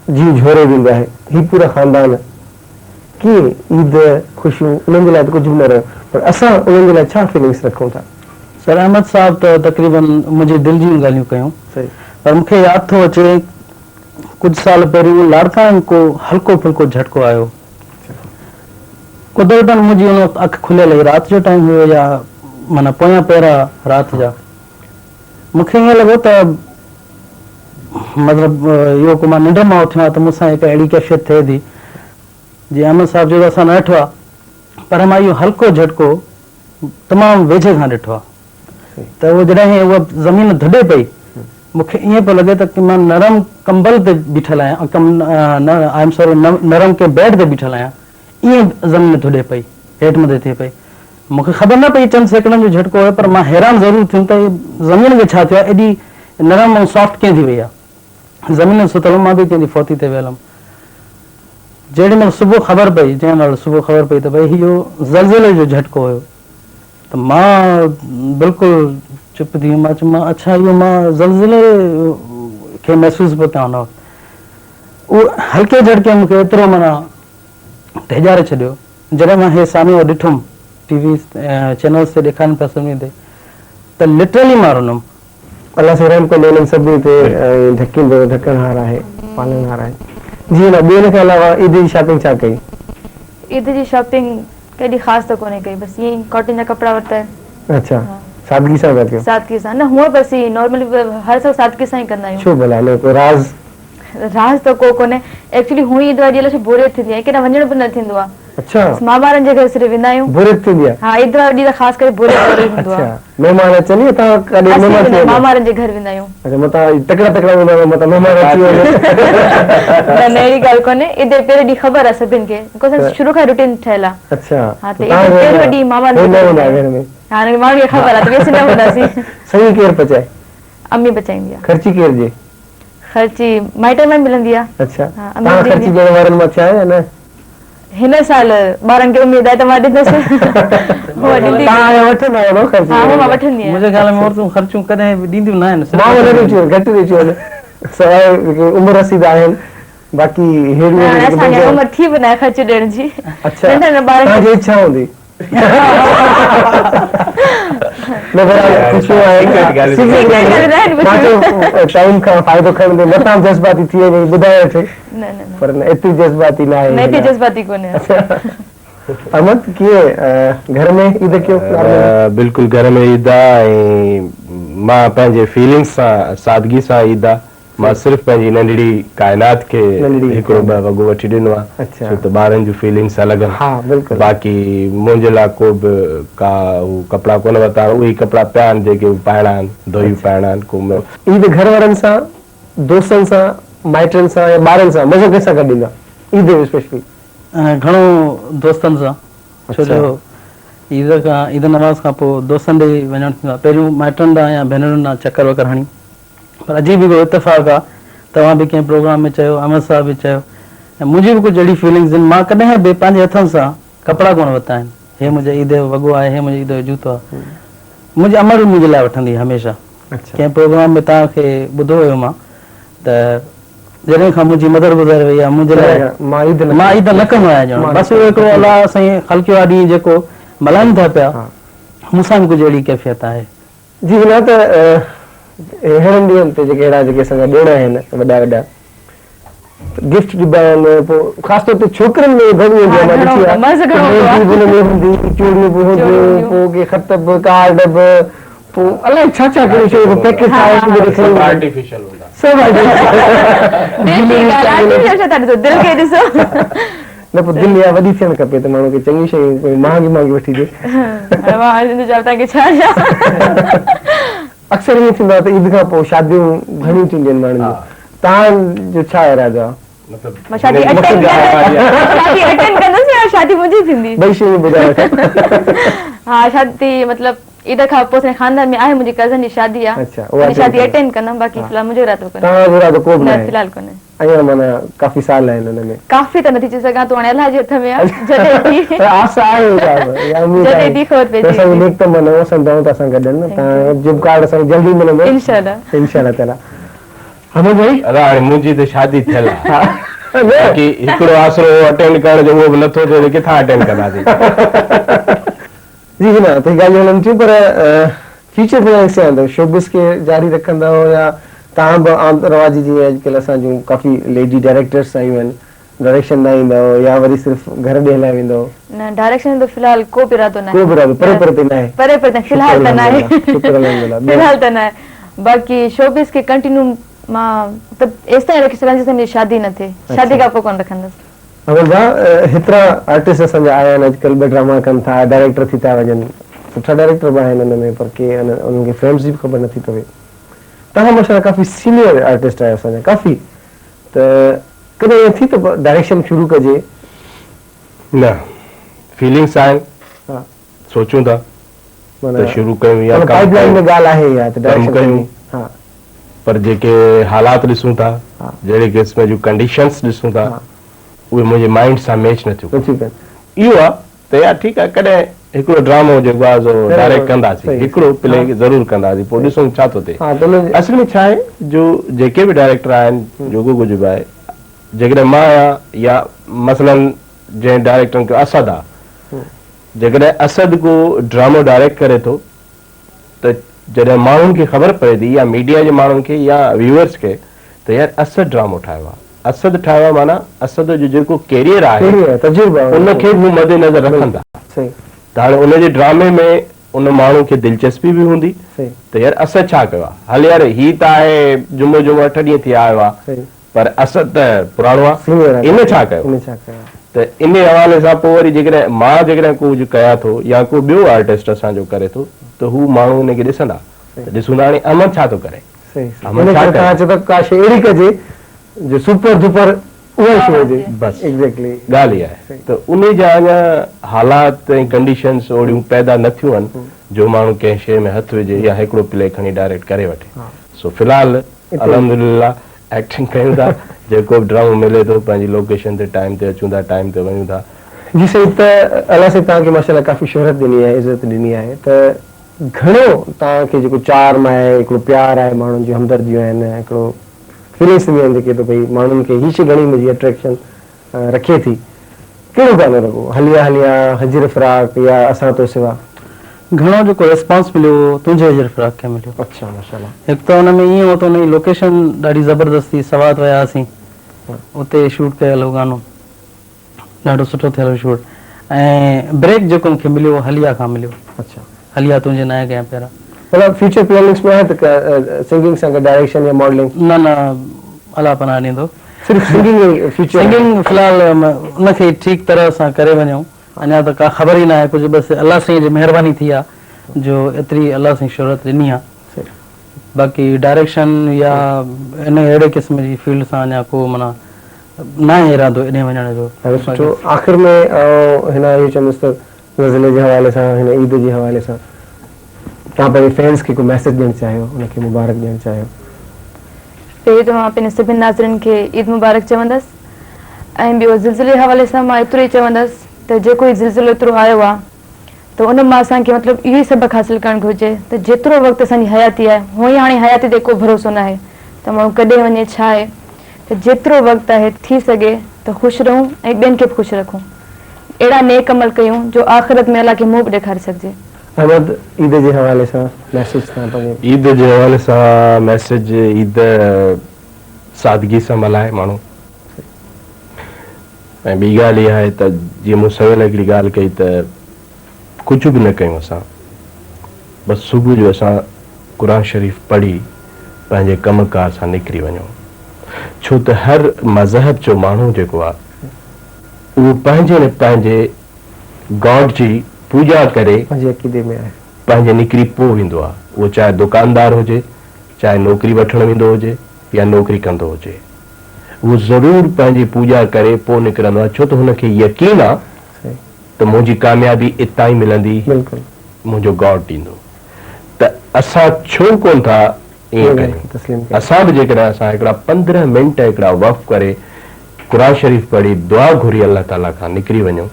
جيء جهوري ويندو آهي. هي پورا خاندان ڪيئن عيد، خوشيون انهن جي لاء ته ڪجهه به نه رهيو پر اسان انهن جي لاء ڇا فيلنگس رکون ٿا؟ سر احمد صاحب ته تقريبن منهنجي دل جون ڳالهيون ڪيون پر مون کي ياد ٿو اچي ڪجهه سال پهريون لاڙڪاڻي ۾ ڪو هلڪو ڦلڪو جهٽڪو آيو. قدرتن منهنجي ان وقت اک کليل هئي رات جو ٽائيم هيو يا معنيٰ پويان پهر رات جا مون کي ائين لڳو ته مطلب اهو ڪو مان ننڊ مان اٿيو آهيان ته مون سان هڪ اهڙي ڪيفيت ٿئي ٿي جيئن احمد صاحب چيو ته اسان نه ڏٺو آهي پر مان اهو هلڪو جهٽڪو تمام ويجهي کان ڏٺو آهي ته اهو جڏهن اها زمين ڌڏي پئي مون کي ائين پيو لڳي ته مان نرم ڪمبل تي بيٺل آهيان I am sorry نرم ڪنهن بيڊ تي بيٺل آهيان ائين زمين ڌڏي پئي هيٺ مٿي ٿئي پئي مون کي خبر نه پئي چند سيڪنڊن جو جهٽڪو هيو پر مان حيران ضرور ٿيم ته زمين کي ڇا ٿيو آهي ايڏي نرم ۽ سافٽ ڪيئن ٿي وئي آهي. زمين تي ستل هيم مان به ڪنهن جي فوتي تي ويل هيم. جيڏي مهل صبح خبر پئي جنهن مهل صبح خبر پئي ته ڀئي اهو زلزلي جو جهٽڪو هيو ته مان بلڪل چپ ٿي ويم مان چيم اڇا اهو مان زلزلي کي محسوس پيو ڪيان ان وقت اهو هلڪي جهٽڪي مون کي ايترو معنيٰ ڊيڄاري ڇڏيو. جڏهن مان هي سانحو ڏٺم ٽي وي چينلز تي ڏيکارين پيا سڀني تي ته لٽرلي مان رنم. الله سائين رحم ڪندو انهن سڀني تي ۽ ڍڪيندو ڍڪڻهار آهي پالڻهار آهي. جي نه ٻي ان کان علاوه عيد جي شاپنگ ڇا ڪئي؟ عيد جي شاپنگ ڪيڏي خاص ته ڪونهي ڪئي بس ائين ئي ڪاٽن جا ڪپڙا ورتا آهن. اڇا سادگي سان پيا ڪيو. سادگي سان نه هونء بس ائين نارملي هر سال سادگي سان ئي ڪندا آهيون. ڇو ڀلا ان جو ڪو راز؟ راز ته ڪو ڪونهي ايڪچولي هونء عيد واري ڏينهن الائي ڇو بوريت ٿيندي آهي ڪيڏانهن وڃڻ به نه ٿيندو آهي. اڇا. بس مامارن جي گهر صرف ويندا آهيون. بوريت ٿيندي آهي. ها عيد واري ڏينهن ته خاص ڪري بوريت وارو ئي هوندو آهي. اڇا مهمان اچن يا توهان ڪاڏي مهمان ٿي وڃو؟ مامارن جي گهر ويندا آهيون. اڇا متان تڪڙا تڪڙا ويندا هجو متان مهمان اچي وڃن. نه نه اهڙي ڳالهه ڪونهي عيد جي پهرين ڏينهن خبر آهي سڀن کي because شروع کان روٽين ٺهيل آهي. اڇا ها ته عيد جي پهريون ڏينهن مامارن جي گهر ويندا آهيون. ها ماڻهن کي خبر آهي ته ويسي نه هونداسين. سيون ڪير پچائي؟ امي پچائيندي آهي. خرچي ڪير ڏي؟ خرچي مائٽن مان ملندي آ. اڇا توهان خرچي ڏيڻ وارن مان ٿيا آهيو يا نه؟ هن سال ٻارن کي اميد آهي ته مان ڏيندس. هو ڏيندي. توهان هاڻي وٺندا آهيو نه خرچي؟ ها هو مان وٺندي آهيان. منهنجي خيال ۾ عورتون خرچيون ڪڏهن به ڏينديون نه آهن. مان به نه ڏٺيون آهن گهٽ ڏٺيون آهن سواء جيڪي عمر رسيده آهن باقي ههڙيون هاڻي اسان کي عمر ٿي به ناهي خرچي ڏيڻ جي. اڇا توهان کي اڇا هوندي. نه بهرحال خوشيون آهن مان چيو ٽائيم کان فائدو کڻندي متان جذباتي ٿي وڃي ٻڌائي وٺي پر نه ايتري جذباتي نه آهي نه ايتري جذباتي ڪونهي احمد ڪيئن گهر ۾ عيد ڪيو بلڪل گهر ۾ عيد آ ۽ مان پنهنجي فيلنگس سان سادگي سان عيد آ مان صرف پنهنجي ننڍڙي ڪائنات کي هڪڙو ٻه وڳو وٺي ڏنو آهي ڇو ته ٻارن جون فيلنگس الڳ آهن باقي منهنجي لاء ڪو به ڪا هو ڪپڙا ڪونه ورتا آهن اهي ئي ڪپڙا پيا آهن جيڪي هو پائڻا آهن ڌوئي پائڻا آهن ڪو عيد گهر وارن سان دوستن سان مائٽن سان يا ٻارن سان مزو ڪنهن سان گڏ ايندو آهي عيد جو اسپيشلي؟ گهڻو دوستن سان ڇو جو عيد کان عيد نماز کان پوء دوستن ڏي وڃڻ ٿيندو آهي پهريون مائٽن ڏانهن يا ڀينرن ڏانهن چڪر وڪر هڻي پر عجيب هڪڙو اتفاق آ توهان به ڪنهن پروگرام ۾ چيو احمد صاحب به چيو ۽ منهنجي به ڪجهه اهڙي فيلنگز آهن مان ڪڏهن به پنهنجي هٿن سان ڪپڙا ڪونه ورتا آهن هي منهنجي عيد جو وڳو آهي هي منهنجي عيد جو جوتو آهي منهنجي امڙ منهنجي لاء وٺندي هئي هميشه ڪنهن پروگرام ۾ توهان کي ٻڌو هيو مان ته جڏهن کان منهنجي مدر گذاري وئي آهي منهنجي لاء مان عيد نه ڪندو آهيان ڄڻ بس اهو هڪڙو الله سائين خلقيو آهي ڏينهن جيڪو ملهائين ٿا پيا مون سان به ڪجهه اهڙي ڪيفيت آهي. جي نه ته اهڙن ڏينهن تي جيڪي اهڙا جيڪي اسان جا ڏڻ آهن وڏا وڏا گفٽ ڏبا آهن پوء خاص طور تي ڇوڪرين ۾ گهڻي هوندي آهي مان ڏٺي آهي ميندي به ان ۾ هوندي چوڙيون به هونديون پوء ڪي خط به ڪارڊ به پوء الائي ڇا ڇا ڪهڙيون شيون پيڪيٽ ٺاهي هڪ ٻئي کي سڀ آرٽيفيشل هوندا سڀ آرٽيفيشل دل کي ڏسو نه پوء دل اها وڏي ٿيڻ کپي ته ماڻهو کي چڱيون شيون ڪوئي مهانگيون مهانگيون وٺي ڏي. هاڻي مان ان جو جواب توهان کي ڇا ڏيان. اڪثر ائين ٿيندو آهي ته عيد کان پوء شاديون گهڻيون ٿينديون آهن ماڻهن جون. توهان جو ڇا ارادو آهي؟ مان شادي اٽينڊ ڪندس شادي اٽينڊ ڪندس يا شادي منهنجي ٿيندي؟ ٻئي شيون ٻڌايو. ها شادي مطلب عيد کان پوء اسان جي خاندان ۾ آهي منهنجي ڪزن جي شادي آهي. اڇا اها شادي اٽينڊ ڪندم باقي في الحال منهنجو ارادو ڪونهي. توهان جو ارادو ڪو به ناهي؟ نه في الحال ڪونهي. اڃا معنيٰ ڪافي سال آهن ان ۾. ڪافي ته نٿي چئي سگهان تون هاڻي الله جي هٿ ۾ آ جڏهن ٿي پر آس آهي اها اميد آهي جڏهن ٿي خبر پئجي اسان جي نيڪ تمنائون اسان دعائون توهان سان گڏ آهن توهان جو ڪارڊ اسان کي جلدي ملندو انشاء الله انشاء الله تعالي. احمد ڀائي. ادا هاڻي منهنجي ته شادي ٿيل آ باقي هڪڙو آسرو هو اٽينڊ ڪرڻ جو اهو به نٿو ٿئي ته ڪٿان اٽينڊ ڪنداسين. جي حنا ته ڳالهيون هلن ٿيون پر فيوچر پلاننگس ڇا آهن شوبز کي جاري رکندؤ يا توهان به عام رواجي جيئن اڄڪلهه اسان جون ڪافي ليڊي ڊائريڪٽرس آيون آهن ڊائريڪشن ڏانهن ايندؤ يا وري صرف گهر ڏي هليا ويندؤ؟ نه ڊائريڪشن جو في الحال ڪو به ارادو ناهي. ڪو به ارادو پري پري تائين ناهي. پري پري تائين في الحال ته ناهي. شڪر الحمدلله. في الحال ته ناهي باقي شوبز کي ڪنٽينيو مان مطلب ايستائين رکي سگهان جيستائين منهنجي شادي نه ٿئي شادي کان پوء ڪونه رکندس. احمد ڀاء هيترا آرٽسٽ اسان جا آيا آهن اڄڪلهه ٻه ڊراما ڪن ٿا ڊائريڪٽر ٿي ٿا وڃن سٺا ڊائريڪٽر به آهن ان ۾ پر ڪي انهن کي فريمز جي به خبر نٿي پوي توهان ماشاءالله ڪافي سينيئر آرٽسٽ آهيو اسان جا ڪافي ته ڪڏهن ائين ٿي ته ڊائريڪشن شروع ڪجي؟ نه فيلنگس آهن سوچون ٿا ته شروع ڪيون يا ڪم پائپ لائن ۾ ڳالهه آهي اها ته ڪم ڪيون پر جيڪي حالات ڏسون ٿا جهڙي قسم جون ڪنڊيشنس ڏسون ٿا اهي منهنجي مائنڊ سان ميچ نٿيون ڪن اهو آهي ته يار ٺيڪ آهي ڪڏهن هڪڙو ڊرامو جيڪو آهي سو ڊائريڪٽ ڪنداسين هڪڙو پلي ضرور ڪنداسين پوء ڏسون ڇا ٿو ٿئي اصل ۾ ڇا آهي جو جيڪي به ڊائريڪٽر آهن جيڪو ڪجهه به آهي جيڪڏهن مان آهيان يا مثلا جنهن ڊائريڪٽر کي اسد آهي جيڪڏهن اسد ڪو ڊرامو ڊائريڪٽ ڪري ٿو ته جڏهن ماڻهن کي خبر پوي ٿي يا ميڊيا جي ماڻهن کي يا ويوئرس کي ته يار اسد ڊرامو ٺاهيو آهي اسد ٺاهيو آهي معنيٰ اسد جو جيڪو ڪيريئر آهي ان کي به هو مد نظر رکن ٿا ته هاڻي ان جي ڊرامي ۾ ان ماڻهو کي دلچسپي به هوندي ته يار اسد ڇا ڪيو آهي هل يار هي ته آهي جمعو جمعو اٺ ڏينهن ٿي آيو آهي پر اسد ته پراڻو آهي ان ڇا ڪيو ته ان حوالي سان پوء وري جيڪڏهن مان جيڪڏهن ڪو ڪجهه ڪيان ٿو يا ڪو ٻيو آرٽسٽ اسان جو ڪري ٿو ته هو ماڻهو ان کي ڏسندا ته ڏسون ته هاڻي احمد ڇا ٿو ڪري احمد ڇا ڪيو چئو ته ڪا شيء اهڙي ڪجي جو سپر ڊپر اها شيء هجي بس ايگزيڪٽلي ڳالهه اها آهي ته انهي جا اڃا حالات ۽ ڪنڊيشنس اهڙيون پيدا نه ٿيون آهن جو ماڻهو ڪنهن شيء ۾ هٿ وجهي يا هڪڙو پلي کڻي ڊائريڪٽ ڪري وٺي سو في الحال الحمدلله ايڪٽنگ ڪيون ٿا جيڪو به ڊرامو ملي ٿو پنهنجي لوڪيشن تي ٽائيم تي اچون ٿا ٽائيم تي وڃون ٿا. جي سائين ته الله سائين توهان کي ماشاءالله ڪافي شهرت ڏني آهي عزت ڏني آهي ته گهڻو توهان کي جيڪو چارم آهي هڪڙو پيار آهي ماڻهن جون همدرديون آهن هڪڙو فيلنگس اينديون آهن جيڪي ته ڀئي ماڻهن کي هي شي گهڻي منهنجي اٽريڪشن رکي ٿي ڪهڙو گانو لڳو هليا هليا هجر فراق يا اسان تو سوا. گهڻو جيڪو ريسپانس مليو اهو تنهنجي هجر فراق کي مليو. اڇا ماشاءالله. هڪ ته ان ۾ ائين هو ته ان جي لوڪيشن ڏاڍي زبردست هئي سوات ويا هئاسين اتي شوٽ ڪيل هو گانو ڏاڍو سٺو ٿيل هو شوٽ ۽ بريڪ جيڪو مونکي مليو اهو هليا کان مليو. اڇا. هليا تنهنجي نانء ڪيان پيارا. مطلب فيوچر پلاننگس ۾ آهي ته سنگنگ سان گڏ ڊائريڪشن يا ماڊلنگ؟ نه نه الله پناهه ڏيندو. صرف سنگنگ ئي فيوچر آهي؟ سنگنگ في الحال ان کي ٺيڪ طرح سان ڪري وڃون اڃا ته ڪا خبر ئي ناهي ڪجهه بس الله سائين جي مهرباني ٿي آ جو ايتري الله سائين شهرت ڏني آ باقي ڊائريڪشن يا ان اهڙي قسم جي فيلڊ سان اڃا ڪو معنيٰ ناهي ارادو ايڏي وڃڻ جو. ڏاڍو سٺو آخر ۾ آئون هن اهو چوندس ته غزل جي حوالي سان هن عيد جي حوالي سان توهان پنهنجي فينس کي ڪو ميسيج ڏيڻ چاهيو ان کي مبارڪ ڏيڻ چاهيو. پهرين ته مان پنهنجي سڀني ناظرين کي عيد مبارڪ چوندس ۽ ٻيو زلزلي جي حوالي سان مان ايترو ئي چوندس ته جيڪو هي زلزلو ايترو آيو آ ته ان مان اسان کي مطلب اهو ئي سبق حاصل ڪرڻ گهرجي ته جيترو وقت اسان جي حياتي آهي هونئن ئي هاڻي حياتي تي ڪو ڀروسو ناهي ته ماڻهو ڪڏهن وڃي ڇا آهي ته جيترو وقت آهي ٿي سگهي ته خوش رهون ۽ ٻين کي به خوش رکون اهڙا نيڪ عمل ڪيون جو آخرت ۾ الله کي منهن به ڏيکاري سگهجي. احمد عيد جي حوالي سان ميسيج توهان پنهنجي. عيد جي حوالي سان ميسيج عيد سادگي سان ملهائي ماڻهو ۽ ٻي ڳالهه اها آهي ته جيئن مون سويل هڪڙي ڳالهه ڪئي ته ڪجهه به نه ڪيون اسان بس صبح جو اسان قرآن شريف پڙهي پنهنجي ڪم ڪار سان نڪري وڃون ڇو ته هر مذهب جو ماڻهو جيڪو آهي اهو پنهنجي نه پنهنجي گاڊ جي پوڄا ڪري پنهنجي عقيدي ۾ آهي. پنهنجي نڪري پوء ويندو آهي اهو چاهي دڪاندار هجي چاهي نوڪري وٺڻ ويندو هجي يا نوڪري ڪندو هجي اهو ضرور پنهنجي پوڄا ڪري پوء نڪرندو آهي ڇو ته هن کي يقين آهي ته منهنجي ڪاميابي اتان ئي ملندي منهنجو گاڊ ڏيندو ته اسان ڇو ڪونه ٿا ائين ڪيون اسان به جيڪڏهن اسان هڪڙا 15 منٽ هڪڙا وقف ڪري قرآن شريف پڙهي دعا گهري الله تعالي کان نڪري وڃون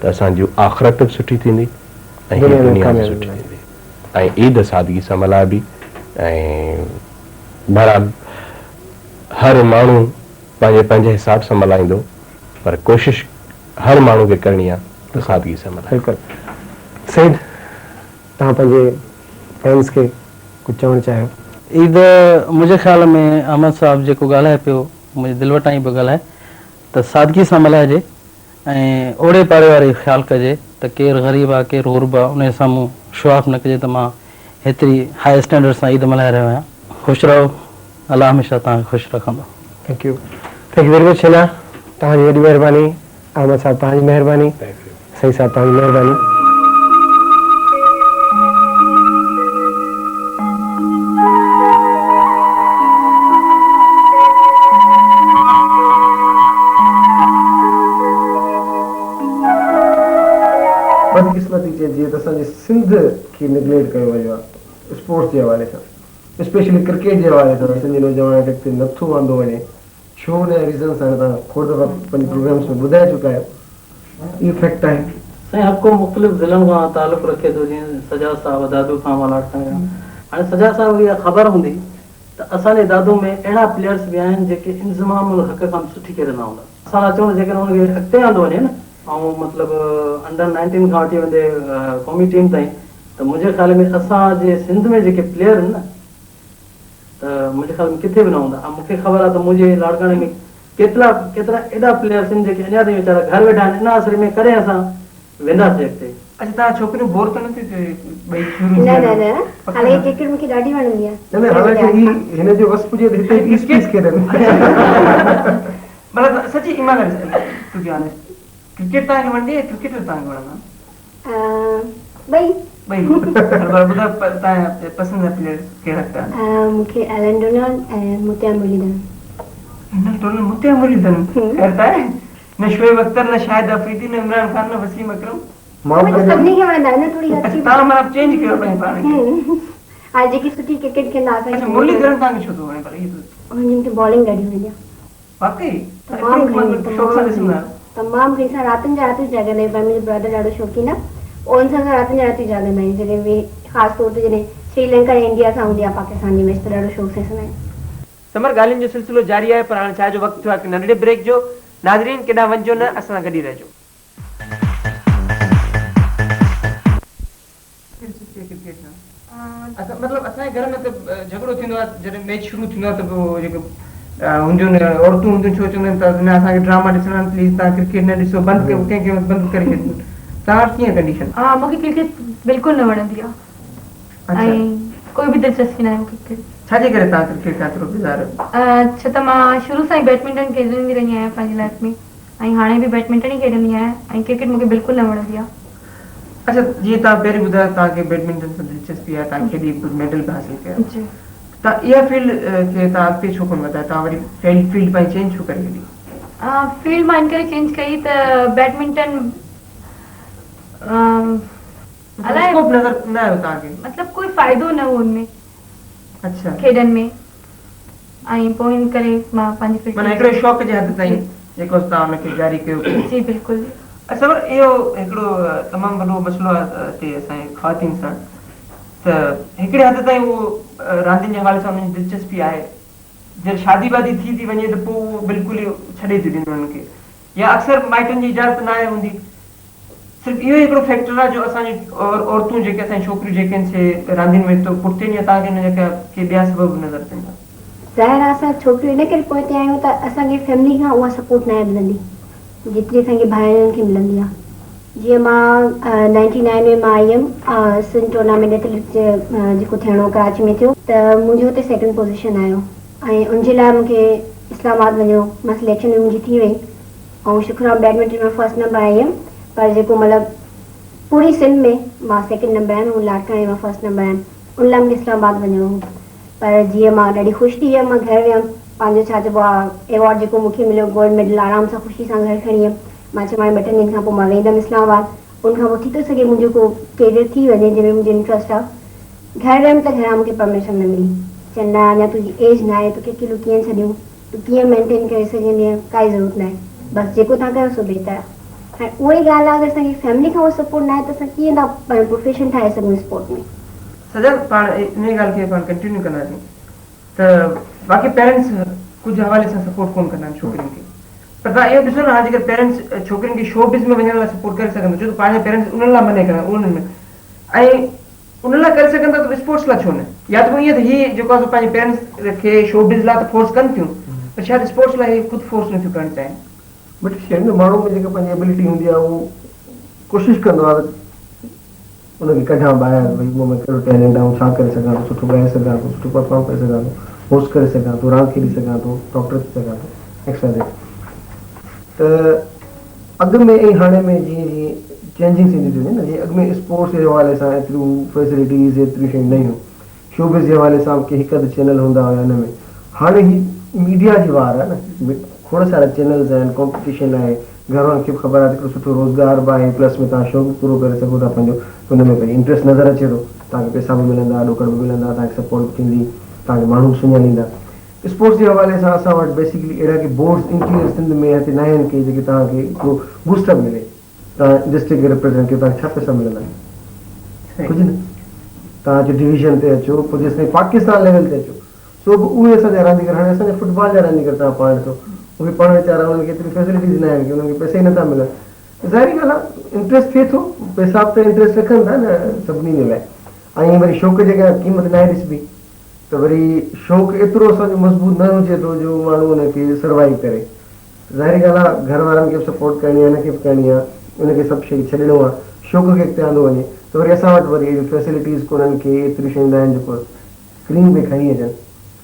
ته اسان جون آخرت به سٺي ٿيندي ۽ هي دنيا به سٺي ٿيندي ۽ عيد سادگي سان ملهائبي ۽ بهرحال. هر ماڻهو پنهنجي پنهنجي حساب سان ملهائيندو پر ڪوشش هر ماڻهو کي ڪرڻي آ ته سادگي سان ملهائي. بلڪل سيد توهان پنهنجي فينس کي ڪجهه چوڻ چاهيو. عيد منهنجي خيال ۾ احمد صاحب جيڪو ڳالهائي پيو منهنجي دل وٽان ئي پيو ڳالهائي ته سادگي سان ملهائجي ۽ اوڙي پاڙي واري جو خيال ڪجي ته ڪير غريب آ ڪير غرب آ ان جي سامهون شو آف نه ڪجي ته مان هيتري هاء اسٽينڊرڊ سان عيد ملهائي رهيو آهيان خوش رهو الله هميشه توهان کي خوش رکندو. Thank you thank you very much Hina توهان جي وڏي مهرباني احمد صاحب توهان جي مهرباني سعيد صاحب توهان جي مهرباني. بدقسمتي چئجي ته اسان جي سنڌ کي نگليڪٽ ڪيو ويو آهي اسپورٽس جي حوالي سان اسپيشلي ڪرڪيٽ جي حوالي سان سنڌي نوجوانن کي اڳتي نٿو آندو وڃي ڇو ان جا ريزنس آهن توهان کوڙ دفعا پنهنجي پروگرامس ۾ ٻڌائي چڪا آهيو اهو فيڪٽ آهي. سائين هر ڪو مختلف ضلعن کان تعلق رکي ٿو جيئن سجاد صاحب دادو کان مان لاڙڪاڻي کان هاڻي سجاد صاحب کي اها خبر هوندي ته اسان جي دادو ۾ اهڙا پليئرس به آهن جيڪي انضمام الحق کان به سٺي کيڏندا هوندا اسان لاء چون جيڪڏهن ان کي اڳتي آندو وڃي نه ۽ مطلب انڊر نائنٽين کان وٺي ويندي قومي ٽيم تائين ته منهنجي خيال ۾ اسان جي سنڌ ۾ جيڪي پليئر آهن نه ته منهنجي خيال ۾ ڪٿي به نه هوندا ۽ مون کي خبر آهي ته منهنجي لاڙڪاڻي ۾ ڪيترا ڪيترا ايڏا پليئرس آهن جيڪي اڃا تائين ويچارا گهر ويٺا آهن ان آسري ۾ ڪڏهن اسان وينداسين اڳتي. اڇا توهان ڇوڪريون بور ته نه ٿيون ٿيو ٻئي شروع نه نه نه حالانڪه ڪرڪيٽ مونکي ڏاڍي وڻندي آهي. نه نه حالانڪه هي هن جو وس پڄي ته هتي پيس پيس کيڏن. مطلب سچي ايمانداري سان ٽو بي آنيسٽ ڪرڪيٽ توهان کي وڻندي آهي يا ڪرڪيٽر توهان کي وڻندا آهن؟ ٻئي. ٻئي پر ٻڌايو توهان جا پسنديده پليئر ڪهڙا ڪهڙا آهن؟ مون کي ايلن ڊونالڊ ۽ متيا مرليڌرن. ايلن ڊونالڊ متيا مرليڌرن خير ته آهي نه شعيب اختر نه شاهد آفريدي نه عمران خان نه وسيم اڪرم. اهي ته سڀني کي وڻندا آهن نه ٿوري اڇا توهان معنيٰ چينج ڪيو پنهنجي پاڻ کي. ها جيڪي سٺي ڪرڪيٽ کيڏندا اسان کي. اڇا مرليڌرن توهان کي ڇو ٿو وڻي ڀلا اهو ته. انهن جي مون کي بالنگ ڏاڍي وڻندي آهي. واقعي تمام گهڻي شوق سان ڏسندا آهيو. تمام گهڻي اسان راتين جا راتيون جاڳندا آهيون پر منهنجو برادر ڏاڍو شوقين آهي ان سان اسان راتين جا راتيون جاڳندا آهيون جڏهن به خاص طور تي جڏهن سري لنڪا يا انڊيا سان هوندي آهي پاڪستان جي ميچ ته ڏاڍو شوق سان ڏسندا آهيون. سمر ڳالهين جو سلسلو جاري آهي پر هاڻي چاء جو وقت ٿيو آهي هڪ ننڍڙي بريڪ جو ناظرين ڪيڏانهن وڃجو نه اسان سان گڏ ئي رهجو. دلچسپي آهي ڪرڪيٽ سان اسان مطلب اسان جي گهر ۾ ته جهڳڙو ٿيندو آهي جڏهن ميچ شروع ٿيندو آهي ته پوء جيڪي هونديون آهن عورتون هونديون ڇو چونديون آهن ته نه اسان کي ڊراما ڏسڻا آهن پليز توهان ڪرڪيٽ نه ڏسو بند ڪيو ڪنهن ڪنهن وقت بند ڪري ڇڏينديون توهان وٽ ڪيئن ڪنڊيشن ها مون کي ڪرڪيٽ بلڪل نه وڻندي آهي ۽ ڪوئي به دلچسپي ناهي مون کي ڪرڪيٽ ڇا جي ڪري توهان ڪرڪيٽ کان ايترو بيزار آهيو ڇو ته مان شروع سان ئي بيڊمنٽن کيڏندي رهي آهيان پنهنجي لائف ۾ ۽ هاڻي به بيڊمنٽن ئي کيڏندي آهيان ۽ ڪرڪيٽ مون کي بلڪل نه وڻندي آهي. اڇا جيئن توهان پهرين ٻڌايو توهان کي بيڊمنٽن سان دلچسپي آهي توهان کيڏي ڪجهه ميڊل به حاصل ڪيا جي. توهان اها فيلڊ کي توهان اڳتي ڇو ڪونه وڌايو توهان وري فيلڊ فيلڊ پنهنجي چينج ڇو ڪري ڇڏي؟ فيلڊ مان ان ڪري چينج ڪئي ته بيڊمنٽن الائي اسڪوپ نظر نه آيو توهان کي؟ مطلب ڪوئي فائدو نه هو ان ۾ اڇا کيڏن ۾ ۽ پوء ان ڪري مان پنهنجي فيلڊ معنيٰ هڪڙي شوق جي حد تائين جيڪو توهان ان کي جاري ڪيو پيو. جي بلڪل. اڇا پر اهو هڪڙو تمام وڏو مسئلو آهي هتي اسان جي خواتين سان ته هڪڙي حد تائين اهو راندين جي حوالي سان انهن جي دلچسپي آهي جڏهن شادي وادي ٿي ٿي وڃي ته پوء اهو بلڪل ئي ڇڏي ٿيون ڏين انهن کي يا اڪثر مائٽن جي اجازت ناهي هوندي صرف اهو ئي هڪڙو فيڪٽر آهي جو اسان جون عورتون جيڪي اسان جون ڇوڪريون جيڪي آهن سي راندين ۾ ايترو پٺتي آهن يا توهان کي ان جا ڪي ٻيا سبب به نظر اچن ٿا؟ ظاهر آهي اسان ڇوڪريون ان ڪري پوئتي آهيون ته اسان کي فيملي کان اها سپورٽ ناهي ملندي جيتري اسان کي ڀائرن کي ملندي آهي جيئن مان نائنٽي نائن ۾ مان آئي هيم سنڌ ٽورنامينٽ ايٿليٽس جيڪو ٿيڻو ڪراچي ۾ ٿيو ته منهنجو اتي سيڪنڊ پوزيشن آيو ۽ ان جي لاء مون کي اسلام آباد وڃڻو مان سليڪشن به منهنجي ٿي وئي ۽ شڪر آهي بيڊمنٽن ۾ فرسٽ نمبر آئي هيم پر جيڪو مطلب پوري سنڌ ۾ مان سيڪنڊ نمبر آيم ۽ لاڙڪاڻي مان فرسٽ نمبر آيم ان لاء مون کي اسلام آباد وڃڻو هو پر جيئن مان ڏاڍي خوش ٿي ويم مان گهر ويم پنهنجو ڇا چئبو آهي ايوارڊ جيڪو مون کي مليو گولڊ ميڊل آرام سان خوشي سان گهر کڻي ويم مان چيم هاڻي ٻه ٽن ڏينهن کان پوء مان ويندم اسلام آباد ان کان پوء ٿي ٿو سگهي منهنجو ڪو ڪيريئر ٿي وڃي جنهن ۾ منهنجو انٽرسٽ آهي گهر ويم ته گهران مون کي پرميشن نه ملي چين نه اڃا تنهنجي ايج ناهي توکي اڪيلو ڪيئن ڇڏيون تون ڪيئن مينٽين ڪري سگهندينء ڪائي ضرورت ناهي بس جيڪو توهان ڪيو سو بهتر آهي هاڻي اها ئي ڳالهه آهي اگر اسان کي فيملي کان اهو سپورٽ ناهي ته اسان ڪيئن ٿا پنهنجو پروفيشن ٺاهي سگهون اسپورٽ ۾. سجاد پاڻ انهيء ڳالهه کي پاڻ ڪنٽينيو ڪنداسين ته واقعي پيرنٽس ڪجهه حوالي سان سپورٽ ڪونه ڪندا آهن ڇوڪرين کي پر توهان اهو ڏسو نه هاڻي جيڪر پيرنٽس ڇوڪرين کي شو بز ۾ وڃڻ لاء سپورٽ ڪري سگهن ٿا ڇو ته پنهنجا پيرنٽس انهن لاء منع ڪندا انهن ۾ ۽ ان لاء ڪري سگهن ٿا ته اسپورٽس لاء ڇو نه يا ته پوء ائين ته هي جيڪو آهي سو پنهنجي پيرنٽس کي شو بز لاء ته فورس ڪن ٿيون پر شايد اسپورٽس لاء هي خود فورس نٿيون ڪرڻ چاهين. بٽ شيء ۾ ماڻهو ۾ جيڪا پنهنجي ابلٽي هوندي آهي اهو ڪوشش ڪندو آهي ته ان کي ڪڍان ٻاهر ڀئي مون ۾ ڪهڙو ٽيلنٽ آهي آئون ڇا ڪري سگهان ٿو سٺو ڳائي سگهان ٿو سٺو پرفارم ڪري سگهان ٿو هوسٽ ڪري سگهان ٿو راند کيڏي سگهان ٿو ڊاڪٽر ٿي سگهان ٿو ايڪس وائي زيڊ ته اڳ ۾ ۽ هاڻي ۾ جيئن جيئن چينجنگ ٿيندي ٿي وڃي نه جيئن اڳ ۾ اسپورٽس جي حوالي سان ايتريون فيسلٽيز ايتريون شيون نه هيون شوبز جي حوالي سان به ڪي هڪ اڌ چينل هوندا هيا ان ۾ هاڻي هي ميڊيا جي وار آهي نه کوڙ سارا چينلز آهن ڪامپٽيشن آهي گهر وارن کي به خبر آهي ته هڪڙو سٺو روزگار به آهي پلس ۾ توهان شوق به پورو ڪري سگهو ٿا پنهنجو ته ان ۾ ڀئي انٽريسٽ نظر اچي ٿو توهان کي پئسا به ملندا ڏوڪڙ به ملندا توهان کي سپورٽ به ٿيندي توهان کي ماڻهو به سڃاڻيندا اسپورٽس جي حوالي سان اسان وٽ بيسيڪلي اهڙا ڪي بورڊز انٽيريئر سنڌ ۾ هتي ناهن ڪي جيڪي توهان کي هڪڙو بوسٽ اپ ملي توهان ڊسٽرڪٽ کي ريپريزنٽ ڪيو توهان کي ڇا پئسا ملندا ڪجهه نه توهان اچو ڊويزن تي اچو پوء جيستائين پاڪستان ليول تي اچو سو به اهي اسان جا رانديگر هاڻي اسان جا فٽبال جا رانديگر توهان پاڻ ڏسو اهي پاڻ ويچارا انهن کي ايتريون فيسلٽيز نه آهن ڪي انهن کي پئسا ئي نٿا ملن ظاهري ڳالهه آهي انٽريسٽ ٿئي ٿو پئسا به ته انٽريسٽ رکن ٿا نه سڀني جي لاء ۽ وري شوق جي اڳيان قيمت ناهي ڏسبي ته وري شوق ايترو اسان جو مضبوط نه هجي ٿو جو ماڻهو ان کي سروائيو ڪري. ظاهري ڳالهه آهي گهر وارن کي به سپورٽ ڪرڻي آهي هن کي به ڪرڻي آهي ان کي سڀ شيء ڇڏڻو آهي شوق کي اڳتي آندو وڃي ته وري اسان وٽ وري اهڙيون فيسلٽيز ڪونهن ڪي ايتريون شيون ناهن جيڪو اسڪرين تي کڻي اچن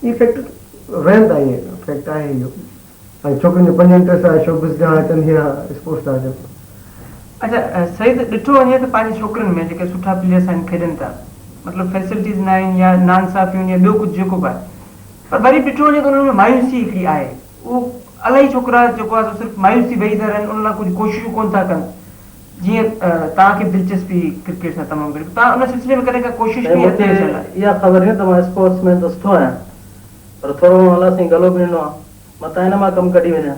اهي فيڪٽ رهن ٿا ائين فيڪٽ آهي اهو ۽ ڇوڪرين جو پنهنجو انٽريسٽ آهي شوبز ڏانهن اچن يا اسپورٽس ڏانهن اچن. اڇا سعيد ڏٺو وڃي ته پنهنجي ڇوڪرين ۾ جيڪي سٺا پليئرس آهن کيڏن ٿا مطلب فيسلٽيز نه آهن يا ناانصافيون يا ٻيو ڪجهه جيڪو به آهي پر وري به ڏٺو وڃي ته انهن ۾ مايوسي هڪڙي آهي اهو الاهي ڇوڪرا جيڪو آهي سو صرف مايوس ٿي ويهي ٿا رهن ان لاء ڪجهه ڪوششون ڪونه ٿا ڪن جيئن توهان کي به دلچسپي هئي ڪرڪيٽ سان تمام گهڻي توهان ان سلسلي ۾ ڪڏهن ڪا ڪوشش سائين ڪئي مون اڳتي کي اچڻ لاء؟ اها خبر هئي ته مان اسپورٽس مين ته سٺو آهيان پر ٿورو گهڻو الله سائين گلو به ڏنو آهي متان ان مان ڪم ڪڍي وڃان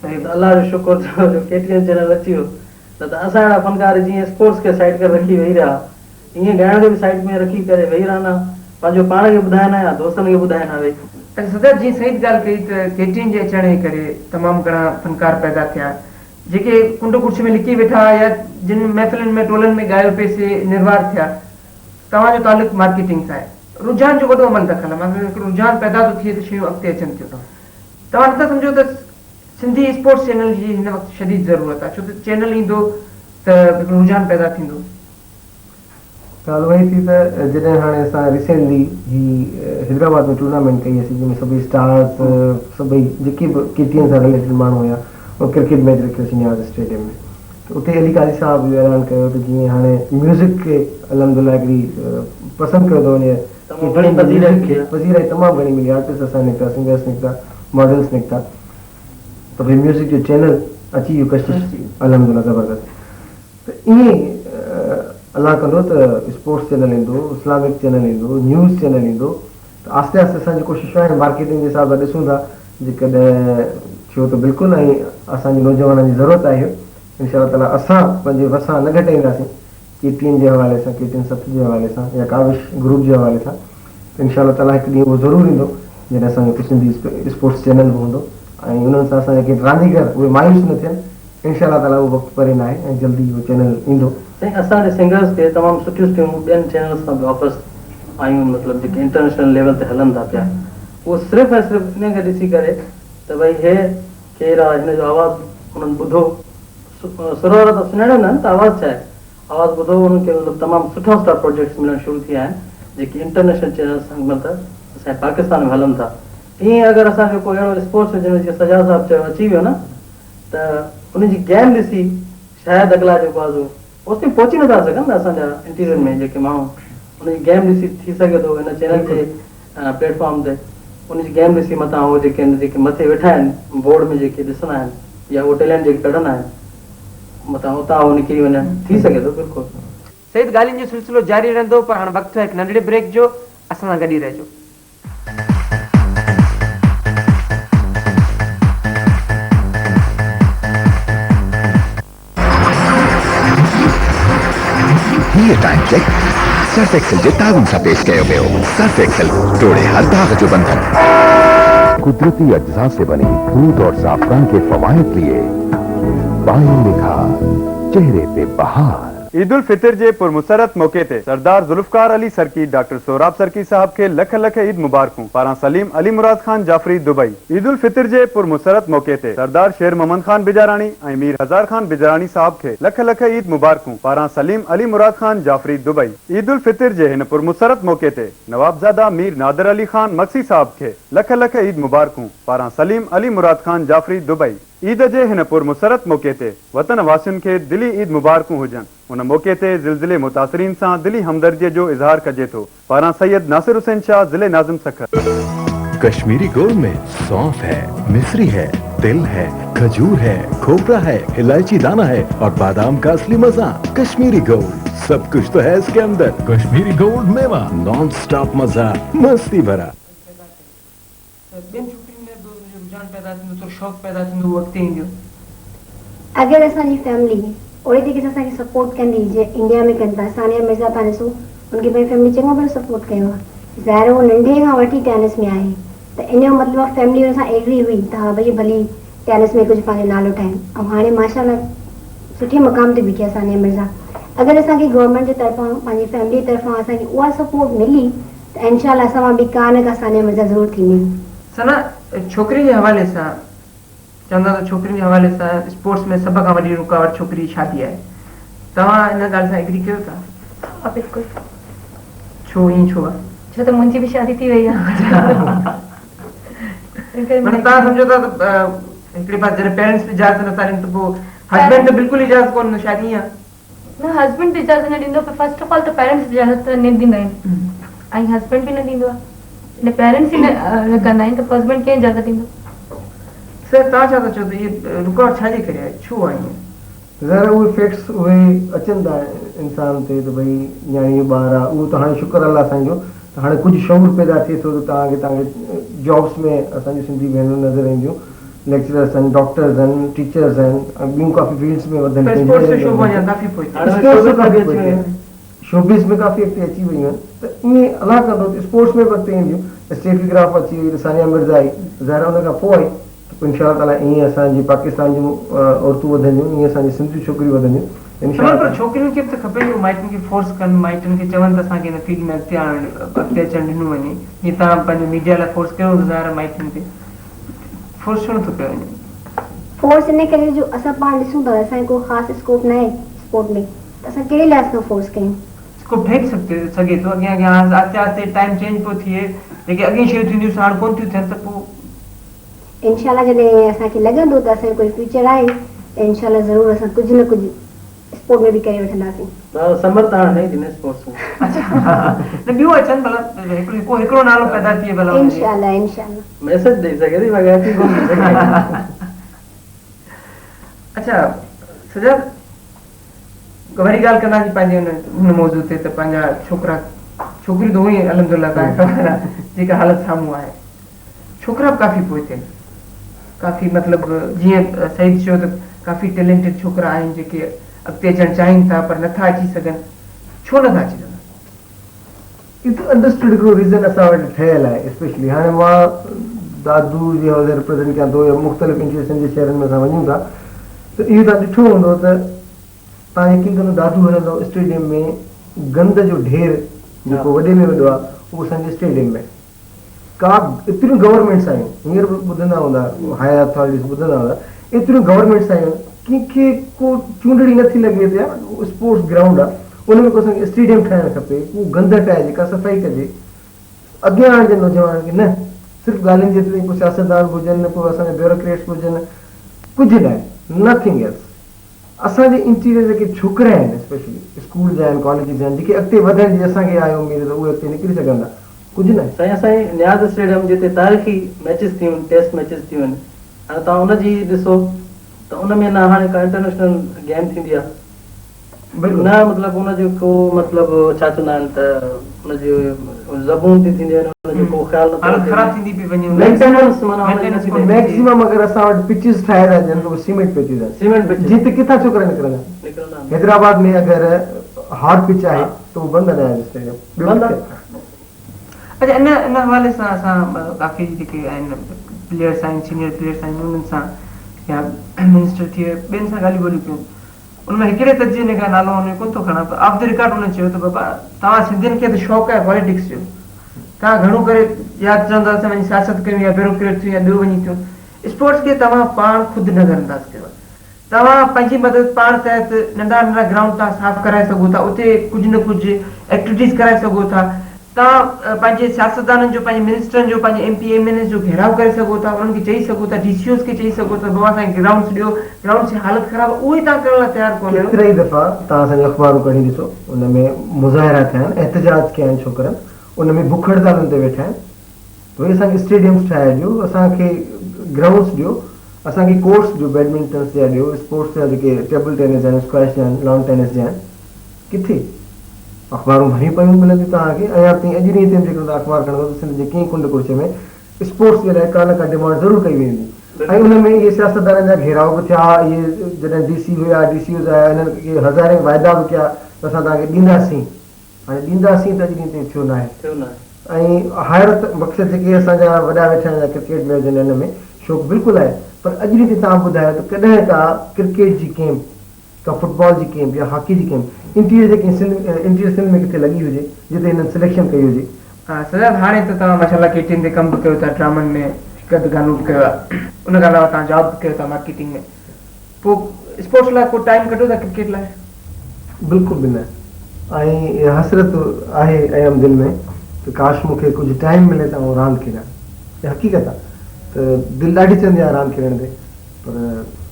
صحيح ته الله جو شڪر ٿيو جو ڪي ٽي اين چينل اچي ويو نه ته اسان اهڙا فنڪار جيئن اسپورٽس کي سائيڊ ڪري رکي ويهي رهيا ائين ڳائڻ کي به سائيڊ ۾ رکي ڪري ويهي رهن ها پنهنجو پاڻ کي ٻڌائن ها يا دوستن کي ٻڌائن ها ويهي. اچا سجاد جيئن سعيد ڳالهه ڪئي ته ڪي ٽي اين جي اچڻ جي ڪري تمام گهڻا فنڪار پيدا ٿيا جيڪي ڪنڊ ڪڙڇ ۾ لڪي ويٺا ها يا جن محفلن ۾ ٽولن ۾ ڳايو پئي سي نروار ٿيا توهان جو تعلق مارڪيٽنگ سان آهي رجحان جو وڏو عمل دخل آهي معنيٰ هڪڙو رجحان پيدا ٿو ٿئي ته شيون اڳتي اچن ٿيون توهان نٿا سمجهو ته سنڌي اسپورٽس چينل جي هن وقت شديد ضرورت آهي ڇو ته چينل ايندو ته هڪڙو رجحان پيدا ٿيندو. ڳالهه اها ئي ٿي ته جڏهن هاڻي اسان ريسينٽلي هي حيدرآباد ۾ ٽورنامينٽ ڪئي هئي جنهن ۾ سڀئي اسٽارز سڀئي جيڪي به ڪي ٽي اين سان رليٽيڊ ماڻهو هيا اهي ڪرڪيٽ ميچ رکيوسين نياز اسٽيڊيم ۾ ته اتي علي قاضي صاحب اهو اعلان ڪيو ته جيئن هاڻي ميوزڪ کي الحمدلله هڪڙي پسند ڪيو ٿو وڃي تمام گهڻي پذيرائي ملي آهي. پذيرائي تمام گهڻي ملي آرٽسٽ اسان نڪتا سنگرس نڪتا ماڊلز نڪتا ته ڀئي ميوزڪ جو چينل اچي ويو ڪشش الحمدلله زبردست ته ائين ئي الله ڪندو ته اسپورٽس چينل ايندو، اسلامڪ چينل ايندو، نيوز چينل ايندو ته آهستي آهستي اسان جي ڪوششون آهن مارڪيٽنگ جي حساب سان ڏسون ٿا جيڪڏهن ٿيو ته بلڪل ۽ اسان جي نوجوانن جي ضرورت آهي انشاء الله تعالي اسان پنهنجي وسان نه گهٽائينداسين ڪي ٽي اين جي حوالي سان ڪي ٽي اين سٿ جي حوالي سان يا ڪاوش گروپ جي حوالي سان ته انشاء الله تعالي هڪ ڏينهن اهو ضرور ايندو جڏهن اسان جو سنڌي اسپورٽس چينل به هوندو ۽ انهن سان اسان جا جيڪي رانديگر اهي مايوس نه ٿين انشاء الله تعالي اهو وقت پري ناهي ۽ جلدي اهو چينل ايندو. سائين اسان جي سنگرز کي تمام سٺيون سٺيون ٻين چينلز کان به آفرس آيون آهن مطلب جيڪي انٽرنيشنل ليول تي هلن ٿا پيا اهو صرف ۽ صرف انهي کي ڏسي ڪري ته ڀئي هي ڪير آهي هن جو آواز انهن ٻڌو سر وارا ته سڃاڻيندا آهن ته آواز ڇا آهي آواز ٻڌو انهن کي مطلب تمام سٺا سٺا پروجيڪٽس ملڻ شروع ٿي ويا آهن جيڪي انٽرنيشنل چينلز سان مطلب اسان جي پاڪستان ۾ هلن ٿا ائين اگر اسان جو ڪو اهڙو اسپورٽس چينل جيئن سجاد صاحب چيو اچي ويو نه ته ان جي گيم ڏسي شايد اڳلا جيڪو آهي سو اوستائين پهچي نٿا سگهن نه اسان جا انٽيريئر ۾ جيڪي ماڻهو ان جي گيم ڏسي ٿي سگهي ٿو هن چينل جي پليٽ فارم تي ان جي گيم ڏسي متان هو جيڪي آهن جيڪي مٿي ويٺا آهن بورڊ ۾ جيڪي ڏسندا آهن يا اهو ٽيلنٽ جيڪي ڪڍندا آهن متان اتان هو نڪري وڃن ٿي سگهي ٿو بلڪل. سعيد ڳالهين جو سلسلو جاري رهندو پر هاڻ وقت ٿيو آهي هڪ ننڍڙي بريڪ جو اسان سان گڏ ئي رهجو. هيء ٽائيم چيڪ سرف ايڪسل جي تعاون سان پيش ڪيو ويو. سرف ايڪسل ٽوڙي هر داغ جو بنڌن. कुदरती अज्जा से बने दूध और जाफरान के फवायद लिए बायो निखार, चेहरे पे बहार। ईद उल फितर जे पुरमुसरत मौके ते सरदार ज़ुल्फ़कार अली सरकी डॉक्टर सोराब सरकी साहब खे लख लख ईद मुबारकूं। पारां सलीम अली मुराद खान जाफरी दुबई। ईद उल फितर जे पुरमुसरत मौके ते सरदार शेर मोहम्मद खान बिजाराणी ऐं मीर हज़ार खान बिजाराणी साहब खे लख लख ईद मुबारकूं। पारां सलीम अली मुराद खान जाफरी दुबई। ईद उल फितर जे हिन पुरमुसरत मौके ते नवाबज़ादा मीर नादर अली खान मक्सी साहब खे लख लख ईद मुबारकूं। पारां सलीम अली मुराद खान जाफरी दुबई। ईद जे हिन पुरमुसरत मौके ते वतन वासियुनि खे दिली ईद मुबारकूं हुजनि। उन मौके ते ज़िलज़िले मुतासिरीन सां दिली हमदर्दीअ जो इज़हार कजे थो। पारां सैयद नासिर हुसैन शाह, ज़िले नाज़िम सखर। कश्मीरी गोल्ड में सौंफ है, मिश्री है, तिल है, खजूर है, खोपरा है, इलायची दाना है और बादाम का असली मजा। कश्मीरी गोल्ड, सब कुछ तो है इसके अंदर। कश्मीरी गोल्ड मेवा, नॉन स्टॉप मजा, मस्ती भरा। शौक़ पैदा थींदो, उहो अॻिते ईंदियूं। अगरि असांजी फैमिली ओड़े तरीक़े सां असांखे सपोर्ट कंदी, जीअं इंडिया में कनि था, सानिया मिर्ज़ा तव्हां ॾिसो, उनखे पंहिंजी फैमिली चङो भलो सपोर्ट कयो आहे। ज़ाहिर उहो नंढे खां वठी टेनिस में आहे, त इन जो मतिलबु आहे फैमिली हुन सां एग्री हुई त हा भई भली टेनिस में कुझु पंहिंजो नालो ठाहे, ऐं हाणे माशाअल्लाह सुठे मक़ाम ते बीठी आहे सानिया मिर्ज़ा। अगरि असांखे गवर्नमेंट जे तरफ़ां, पंहिंजी फैमिली तरफ़ां असांखे उहा सपोर्ट मिली त इनशा असां मां बि का न का सानिया मिर्ज़ा ज़रूरु थींदी। सना, छोकिरी जे हवाले सां चवंदा त छोकिरियुनि जे हवाले सां स्पोर्ट्स में सभ खां वॾी रुकावट छोकिरी जी शादी आहे, तव्हां इन ॻाल्हि सां एग्री कयो था? हा बिल्कुलु। छो ईअं छो आहे? छो त मुंहिंजी बि शादी थी वई आहे। माना तव्हां सम्झो था त हिकिड़े पासे जॾहिं पेरेंट्स बि इजाज़त नथा ॾियनि त पोइ हस्बैंड त बिल्कुलु इजाज़त कोन, शादी ईअं आहे? न, हस्बैंड बि इजाज़त न ॾींदो, पर फर्स्ट ऑफ ऑल त पेरेंट्स इजाज़त न ॾींदा आहिनि ऐं हस्बैंड बि न ॾींदो आहे। पेरेंट्स ई न कंदा आहिनि त पोइ हस्बैंड कीअं इजाज़त ॾींदो? सर, तव्हां छा था चओ त इहे रुकावट छाजे करे आहे, छो आहे ईअं? ज़रा उहे फैक्ट्स उहे अचनि था इंसान ते त भई नियाणी जो ॿार आहे, उहो त हाणे शुक्र अलाह साईं जो त हाणे कुझु शऊर पैदा थिए थो त तव्हांखे जॉब्स में असांजी सिंधी भेनरूं नज़र ईंदियूं, लेक्चरर्स आहिनि, डॉक्टर्स आहिनि, टीचर्स आहिनि, ऐं ॿियूं काफ़ी फील्ड्स में वधनि पियूं। शोबिस में काफ़ी अॻिते अची वयूं आहिनि, त ईअं अलाह कंदो त स्पोर्ट्स में बि अॻिते ईंदियूं। स्टेफी ग्राफ अची वई, सानिया मिर्ज़ा आई, ज़ाहिर हुन खां पोइ आई त पोइ इनशा ताला ईअं असांजी पाकिस्तान जूं औरतूं वधंदियूं, ईअं असांजी सिंध जूं छोकिरियूं वधंदियूं इंशा। पर छोकिरियुनि खे बि त खपे जो माइटनि खे फोर्स कनि, माइटनि खे चवनि त असांखे हिन फील्ड में अॻिते आणण, अॻिते अचणु ॾिनो वञे। जीअं तव्हां पंहिंजो मीडिया लाइ फोर्स कयो, ज़ाहिर माइटनि ते फोर्स छो नथो कयो वञे? फोर्स इन करे जो असां पाण ॾिसूं था असांखे को ख़ासि स्कोप न आहे स्पोर्ट में, त असां कहिड़े लिहाज़ खां फोर्स कयूं? स्कोप ठही सघे थो, अॻियां अॻियां आहिस्ते आहिस्ते टाइम चेंज पियो थिए, जेके अॻे शयूं थींदियूं हाणे कोन थियूं थियनि, त पोइ इनशा जॾहिं असांखे लॻंदो त असांजो कोई फ्यूचर आहे त इनशा ज़रूरु असां कुझु न कुझु स्पोर्ट में बि करे वठंदासीं। समर त हाणे न स्पोर्ट्स में। न ॿियो अचनि भला, हिकिड़ो हिकिड़ो नालो पैदा थिए भला। इंशाअल्लाह इंशाअल्लाह मैसेज ॾेई सघे थी, बाक़ी अची कोन सघे। अच्छा सजाद, वरी ॻाल्हि कंदासीं पंहिंजे हुन मौज़ू ते त पंहिंजा छोकिरा छोकिरियूं त हुई अल्हम्दुलिल्लाह तव्हांखे ख़बर आहे जेका हालत साम्हूं आहे, छोकिरा बि काफ़ी पोइ थियनि, काफ़ी मतिलबु जीअं सईद चयो त काफ़ी टैलेंटेड छोकिरा आहिनि जेके अॻिते अचणु चाहिनि था पर नथा अची सघनि। छो नथा अची सघनि? इहो त अंडरस्टूड हिकिड़ो रीज़न असां वटि ठहियलु आहे। स्पेशली हाणे मां दादू जे हवाले रिप्रेज़ेंट कयां थो या मुख़्तलिफ़ इंस्टीट्यूशन जे शहरनि में असां वञूं था त इहो तव्हां ॾिठो हूंदो त तव्हां यकीन कंदो दादू हलंदो स्टेडियम में गंद जो ढेर जेको वॾे में वॾो आहे उहो असांजे स्टेडियम में। का एतिरियूं गवर्नमेंट्स आहिनि, हींअर बि ॿुधंदा हूंदा, हायर अथॉरिटीज़ ॿुधंदा हूंदा, एतिरियूं गवर्नमेंट्स आहिनि, कंहिंखे को चूंडड़ी नथी लॻे त यार स्पोर्ट्स ग्राउंड आहे उन में को असांखे स्टेडियम ठाहिणु खपे, को गंद हटाइजे, का सफ़ाई कजे, अॻियां आणिजे नौजवाननि खे। न सिर्फ़ु ॻाल्हियुनि जेतिरी को सियासतदान हुजनि, को असांजा ब्यूरोक्रेट्स हुजनि, कुझु न आहे, नथिंग एल्स। असांजे इंटीरियर जेके छोकिरा आहिनि, स्पेशली स्कूल जा आहिनि, कॉलेज जा आहिनि, जेके अॻिते वधण जी असांखे आहे उमेद त उहे अॻिते निकिरी सघंदा, कुझु न आहे। साईं असांजे नियाज़ स्टेडियम जिते तारीख़ी मैचेस थियूं आहिनि, टेस्ट मैचेस थियूं आहिनि, हाणे तव्हां उनजी ॾिसो त उन में न हाणे का इंटरनेशनल गेम थींदी आहे न, मतिलबु उनजो को मतिलबु छा चवंदा आहिनि त उनजो ज़बून थी थींदी आहिनि, उनजो को ख़्यालु नथो, ख़राब थींदी पई वञे। मेंटेनेंस माना मैक्सिमम अगरि असां वटि पिचेस ठाहे था ॾियनि त उहे सीमेंट पिचेस आहिनि, सीमेंट पिचेस जिते किथां छोकिरा निकिरंदा? हैदराबाद में अगरि हार्ड पिच आहे त उहो बंदि आहे स्टेडियम। अच्छा, इन इन हवाले सां असां काफ़ी जेके आहिनि پليئرس آهن سينيئر پليئرس آهن انهن سان يا منسٽر ٿي ويو ٻين سان ڳالهيون ٻولهيون ڪيون ان ۾ هڪڙي تجزيي نگار نالو ان جو ڪونه ٿو کڻان پر آف the record ان چيو ته بابا توهان سنڌين کي ته شوق آهي پاليٽڪس جو توهان گهڻو ڪري يا چوندا اسان وڃي سياست ڪيون يا بيوروڪريٽ ٿيون يا ٻيو وڃي ٿيون اسپورٽس کي توهان پاڻ خود نظر انداز ڪيو آهي توهان پنهنجي مدد پاڻ تحت ننڍا ننڍا گرائونڊ توهان صاف ڪرائي سگهو ٿا اتي ڪجهه نه ڪجهه ايڪٽيوٽيز ڪرائي سگهو ٿا توهان پنهنجي سياستدانن جو پنهنجي منسٽرن جو پنهنجي M P M N As جو گهيراء ڪري سگهو ٿا انهن کي چئي سگهو ٿا ڊي سي اوز کي چئي سگهو ٿا بابا اسان کي گرائونڊس ڏيو گرائونڊس جي حالت خراب آهي اهي توهان ڪرڻ لاء تيار ڪونه آهيو. ڪيترائي دفعا توهان اسان جون اخبارون ڪڍي ڏسو ان ۾ مظاهرا ٿيا آهن احتجاج ڪيا آهن ڇوڪرن ان ۾ بک هڙتالن تي ويٺا آهن ته ڀئي اسان کي اسٽيڊيمس ٺاهي ڏيو اسان کي گرائونڊس ڏيو اسان کي ڪورٽس ڏيو بيڊمنٽنس جا ڏيو اسپورٽس جا جيڪي ٽيبل ٽينس جا آهن اسڪواش جا آهن لان ٽينس جا آهن ڪٿي اخبارون ڀريون پيون ملنديون توهان کي اڃا تائين اڄ ڏينهن تائين جيڪڏهن توهان اخبار کڻندو ته سنڌ جي ڪنهن ڪنڊ ڪڙڇ ۾ اسپورٽس جي لاء ڪا نه ڪا ڊمانڊ ضرور ڪئي ويندي ۽ ان ۾ اهي سياستدانن جا گهيراء به ٿيا اهي جڏهن ڊي سي هيا ڊي سي اوز آيا انهن کي هزارين واعدا به ڪيا ته اسان توهان کي ڏينداسين هاڻي ڏينداسين ته اڄ ڏينهن تائين ٿيو ناهي ۽ هائر ته مقصد جيڪي اسان جا وڏا ويٺا آهن يا ڪرڪيٽ ۾ هجن ان ۾ شوق بلڪل آهي پر اڄ ڏينهن تائين توهان ٻڌايو ته ڪڏهن ڪا ڪرڪيٽ جي ڪيمپ ڪا فٽبال جي ڪيمپ يا هاڪي جي ڪيمپ انٽيريئر جي ڪنهن سنڌ انٽيريئر سنڌ ۾ ڪٿي لڳي هجي جتي هنن سليڪشن ڪئي هجي. سجاد هاڻي ته توهان ماشاء الله ڪي ٽي اين تي ڪم به ڪيو ٿا ڊرامن ۾ هڪ اڌ گانو به ڪيو آهي ان کان علاوه توهان جاب به ڪيو ٿا مارڪيٽنگ ۾ پوء اسپورٽس لاء ڪو ٽائيم ڪڍو ٿا ڪرڪيٽ لاء؟ بلڪل به نه ۽ اها حسرت آهي ايام دل ۾ ته ڪاش مون کي ڪجهه ٽائيم ملي ته آئون راند کيڏان اها حقيقت آهي ته دل ڏاڍي چوندي آهي راند کيڏڻ تي پر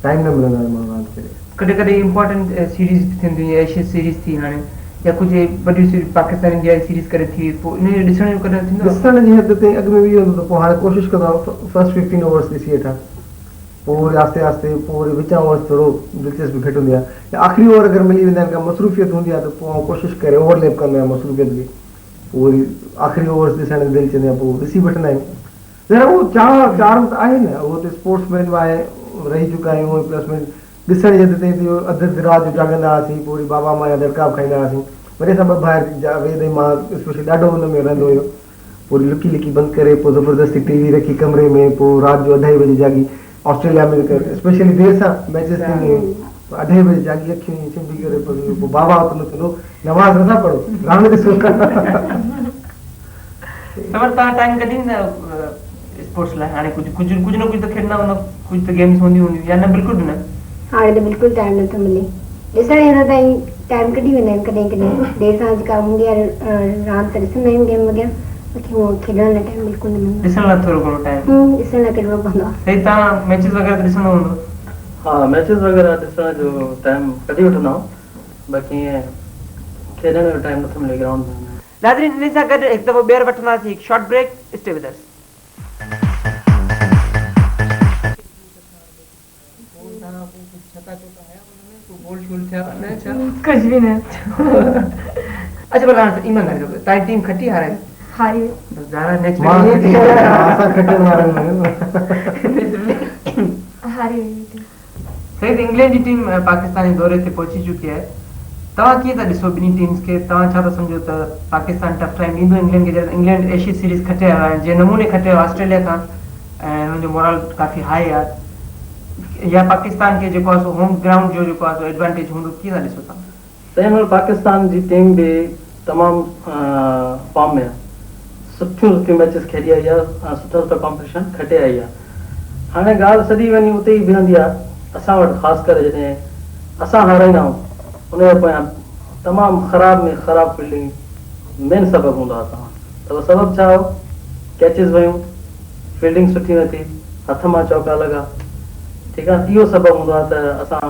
ٽائيم نه ملندو آهي ماڻهو راند کيڏي. ڪڏهن ڪڏهن امپارٽنٽ سيريز به ٿينديون جيئن ايشز سيريز ٿي هاڻي يا ڪجهه وڏيون سيريز پاڪستان انڊيا جي سيريز ڪڏهن ٿي پوء انهن جو ڏسڻ جو ڪڏهن ٿيندو آهي؟ ڏسڻ جي حد تائين اڳ ۾ به اهو هوندو ته پوء هاڻي ڪوشش ڪندو آهيان فرسٽ ففٽين اوورس ڏسي وٺان پوء وري آهستي آهستي پوء وري وچان اوورس ٿورو دلچسپي گهٽ هوندي آهي يا آخري اوور اگر ملي ويندا آهن ڪا مصروفيت هوندي آهي ته پوء آئون ڪوشش ڪري اوور ليپ ڪندو آهيان مصروفيت کي پوء وري آخري اوورس ڏسڻ جي دل چوندي آهي پوء ڏسي وٺندا آهيون ذرا اهو چاهه چارم ته آهي نه اهو ته اسپورٽس مين به آهي رهي چڪا آهيون ۽ پلس ۾ ڏسڻ جي حد تائين ته اهو اڌ اڌ رات جو جاڳندا هئاسين پوء وري بابا امان جا دڙڪا به کائيندا هئاسين وري اسان ٻه ڀائر جاويد ۽ مان اسپيشلي ڏاڍو ان ۾ رهندو هيو پوء وري لڪي لڪي بند ڪري پوء زبردستي ٽي وي رکي ڪمري ۾ پوء رات جو اڍائي بجي جاڳي آسٽريليا ۾ اسپيشلي دير سان ميچز ٿينديون هيون پوء اڍائي بجي جاڳي اکيون ائين ڇنڀي ڪري پوء بابا اٿندو چوندو نماز نٿا پڙهو راند ڏسو ٿا. سمر توهان ٽائيم ڪڍي ويندا آهيو اسپورٽس لاء هاڻي ڪجهه ڪجهه ڪجهه نه ڪجهه ته کيڏندا هوندؤ ڪجهه ته گيمز هونديون هونديون يا نه بلڪل به نه. هاڻي ته بلڪل ٽائيم نٿو ملي ڏسڻ جي حد تائين ٽائيم ڪڍي ويندا آهيون ڪڏهن ڪڏهن دير سان جيڪا هوندي آهي راند ته ڏسندا آهيون گيم وغيره باقي هونء کيڏڻ لاء ٽائيم بلڪل نه ملندو آهي. ڏسڻ لاء ٿورو گهڻو ٽائيم. ڏسڻ لاء ڪڍڻو پوندو آهي. سعيد توهان ميچز وغيره ته ڏسندو هوندو. ها ميچز وغيره ڏسڻ جو ٽائيم ڪڍي وٺندا آهيون باقي ائين کيڏڻ جو ٽائيم نٿو ملي گرائونڊ ۾. ناظرين انهي سان گڏ هڪ دفعو ٻيهر وٺنداسين هڪ short break stay with us. ڪجهه به نه. اڇا ڀلا هاڻي ايمانداري سان ٻڌايو توهان جي ٽيم کٽي هارائي؟ هاري. بس ظاهر آهي مان کٽي اسان کٽڻ وارن آهيون. هاري وئي ٽيم. سعيد انگلينڊ جي ٽيم پاڪستان جي دوري تي پهچي چڪي آهي توهان ڪيئن ٿا ڏسو ٻنهي ٽيمز کي توهان ڇا ٿا سمجهو ته پاڪستان ٽف ٽائيم ڏيندو انگلينڊ کي جڏهن ته انگلينڊ ايشيز سيريز کٽي آيو آهي جنهن نموني کٽي آيو آسٽريليا کان ۽ انهن جو مورال ڪافي هاء آهي يا پاڪستان کي جيڪو آهي سو هوم گرائونڊ جو جيڪو آهي سو ايڊوانٽيج هوندو ڪيئن ٿا ڏسو توهان؟ تنهن مهل پاڪستان جي ٽيم به تمام فارم ۾ آهي سٺيون سٺيون ميچز کيڏي آئي آهي ۽ سٺا سٺا ڪامپٽيشن کٽي آئي آهي هاڻي ڳالهه سڄي وڃي اتي ئي بيهندي آهي اسان وٽ خاص ڪري جڏهن اسان هارائيندا آهيون ان جي پويان تمام خراب ۾ خراب فيلڊنگ مين سبب هوندو آهي اسان وٽ ته اهو سبب ڇا هو ڪيچز ويون فيلڊنگ سٺي نه ٿي هٿ مان چوڪا لڳا ٺيڪ آهي اهو سبب هوندو آهي ته اسان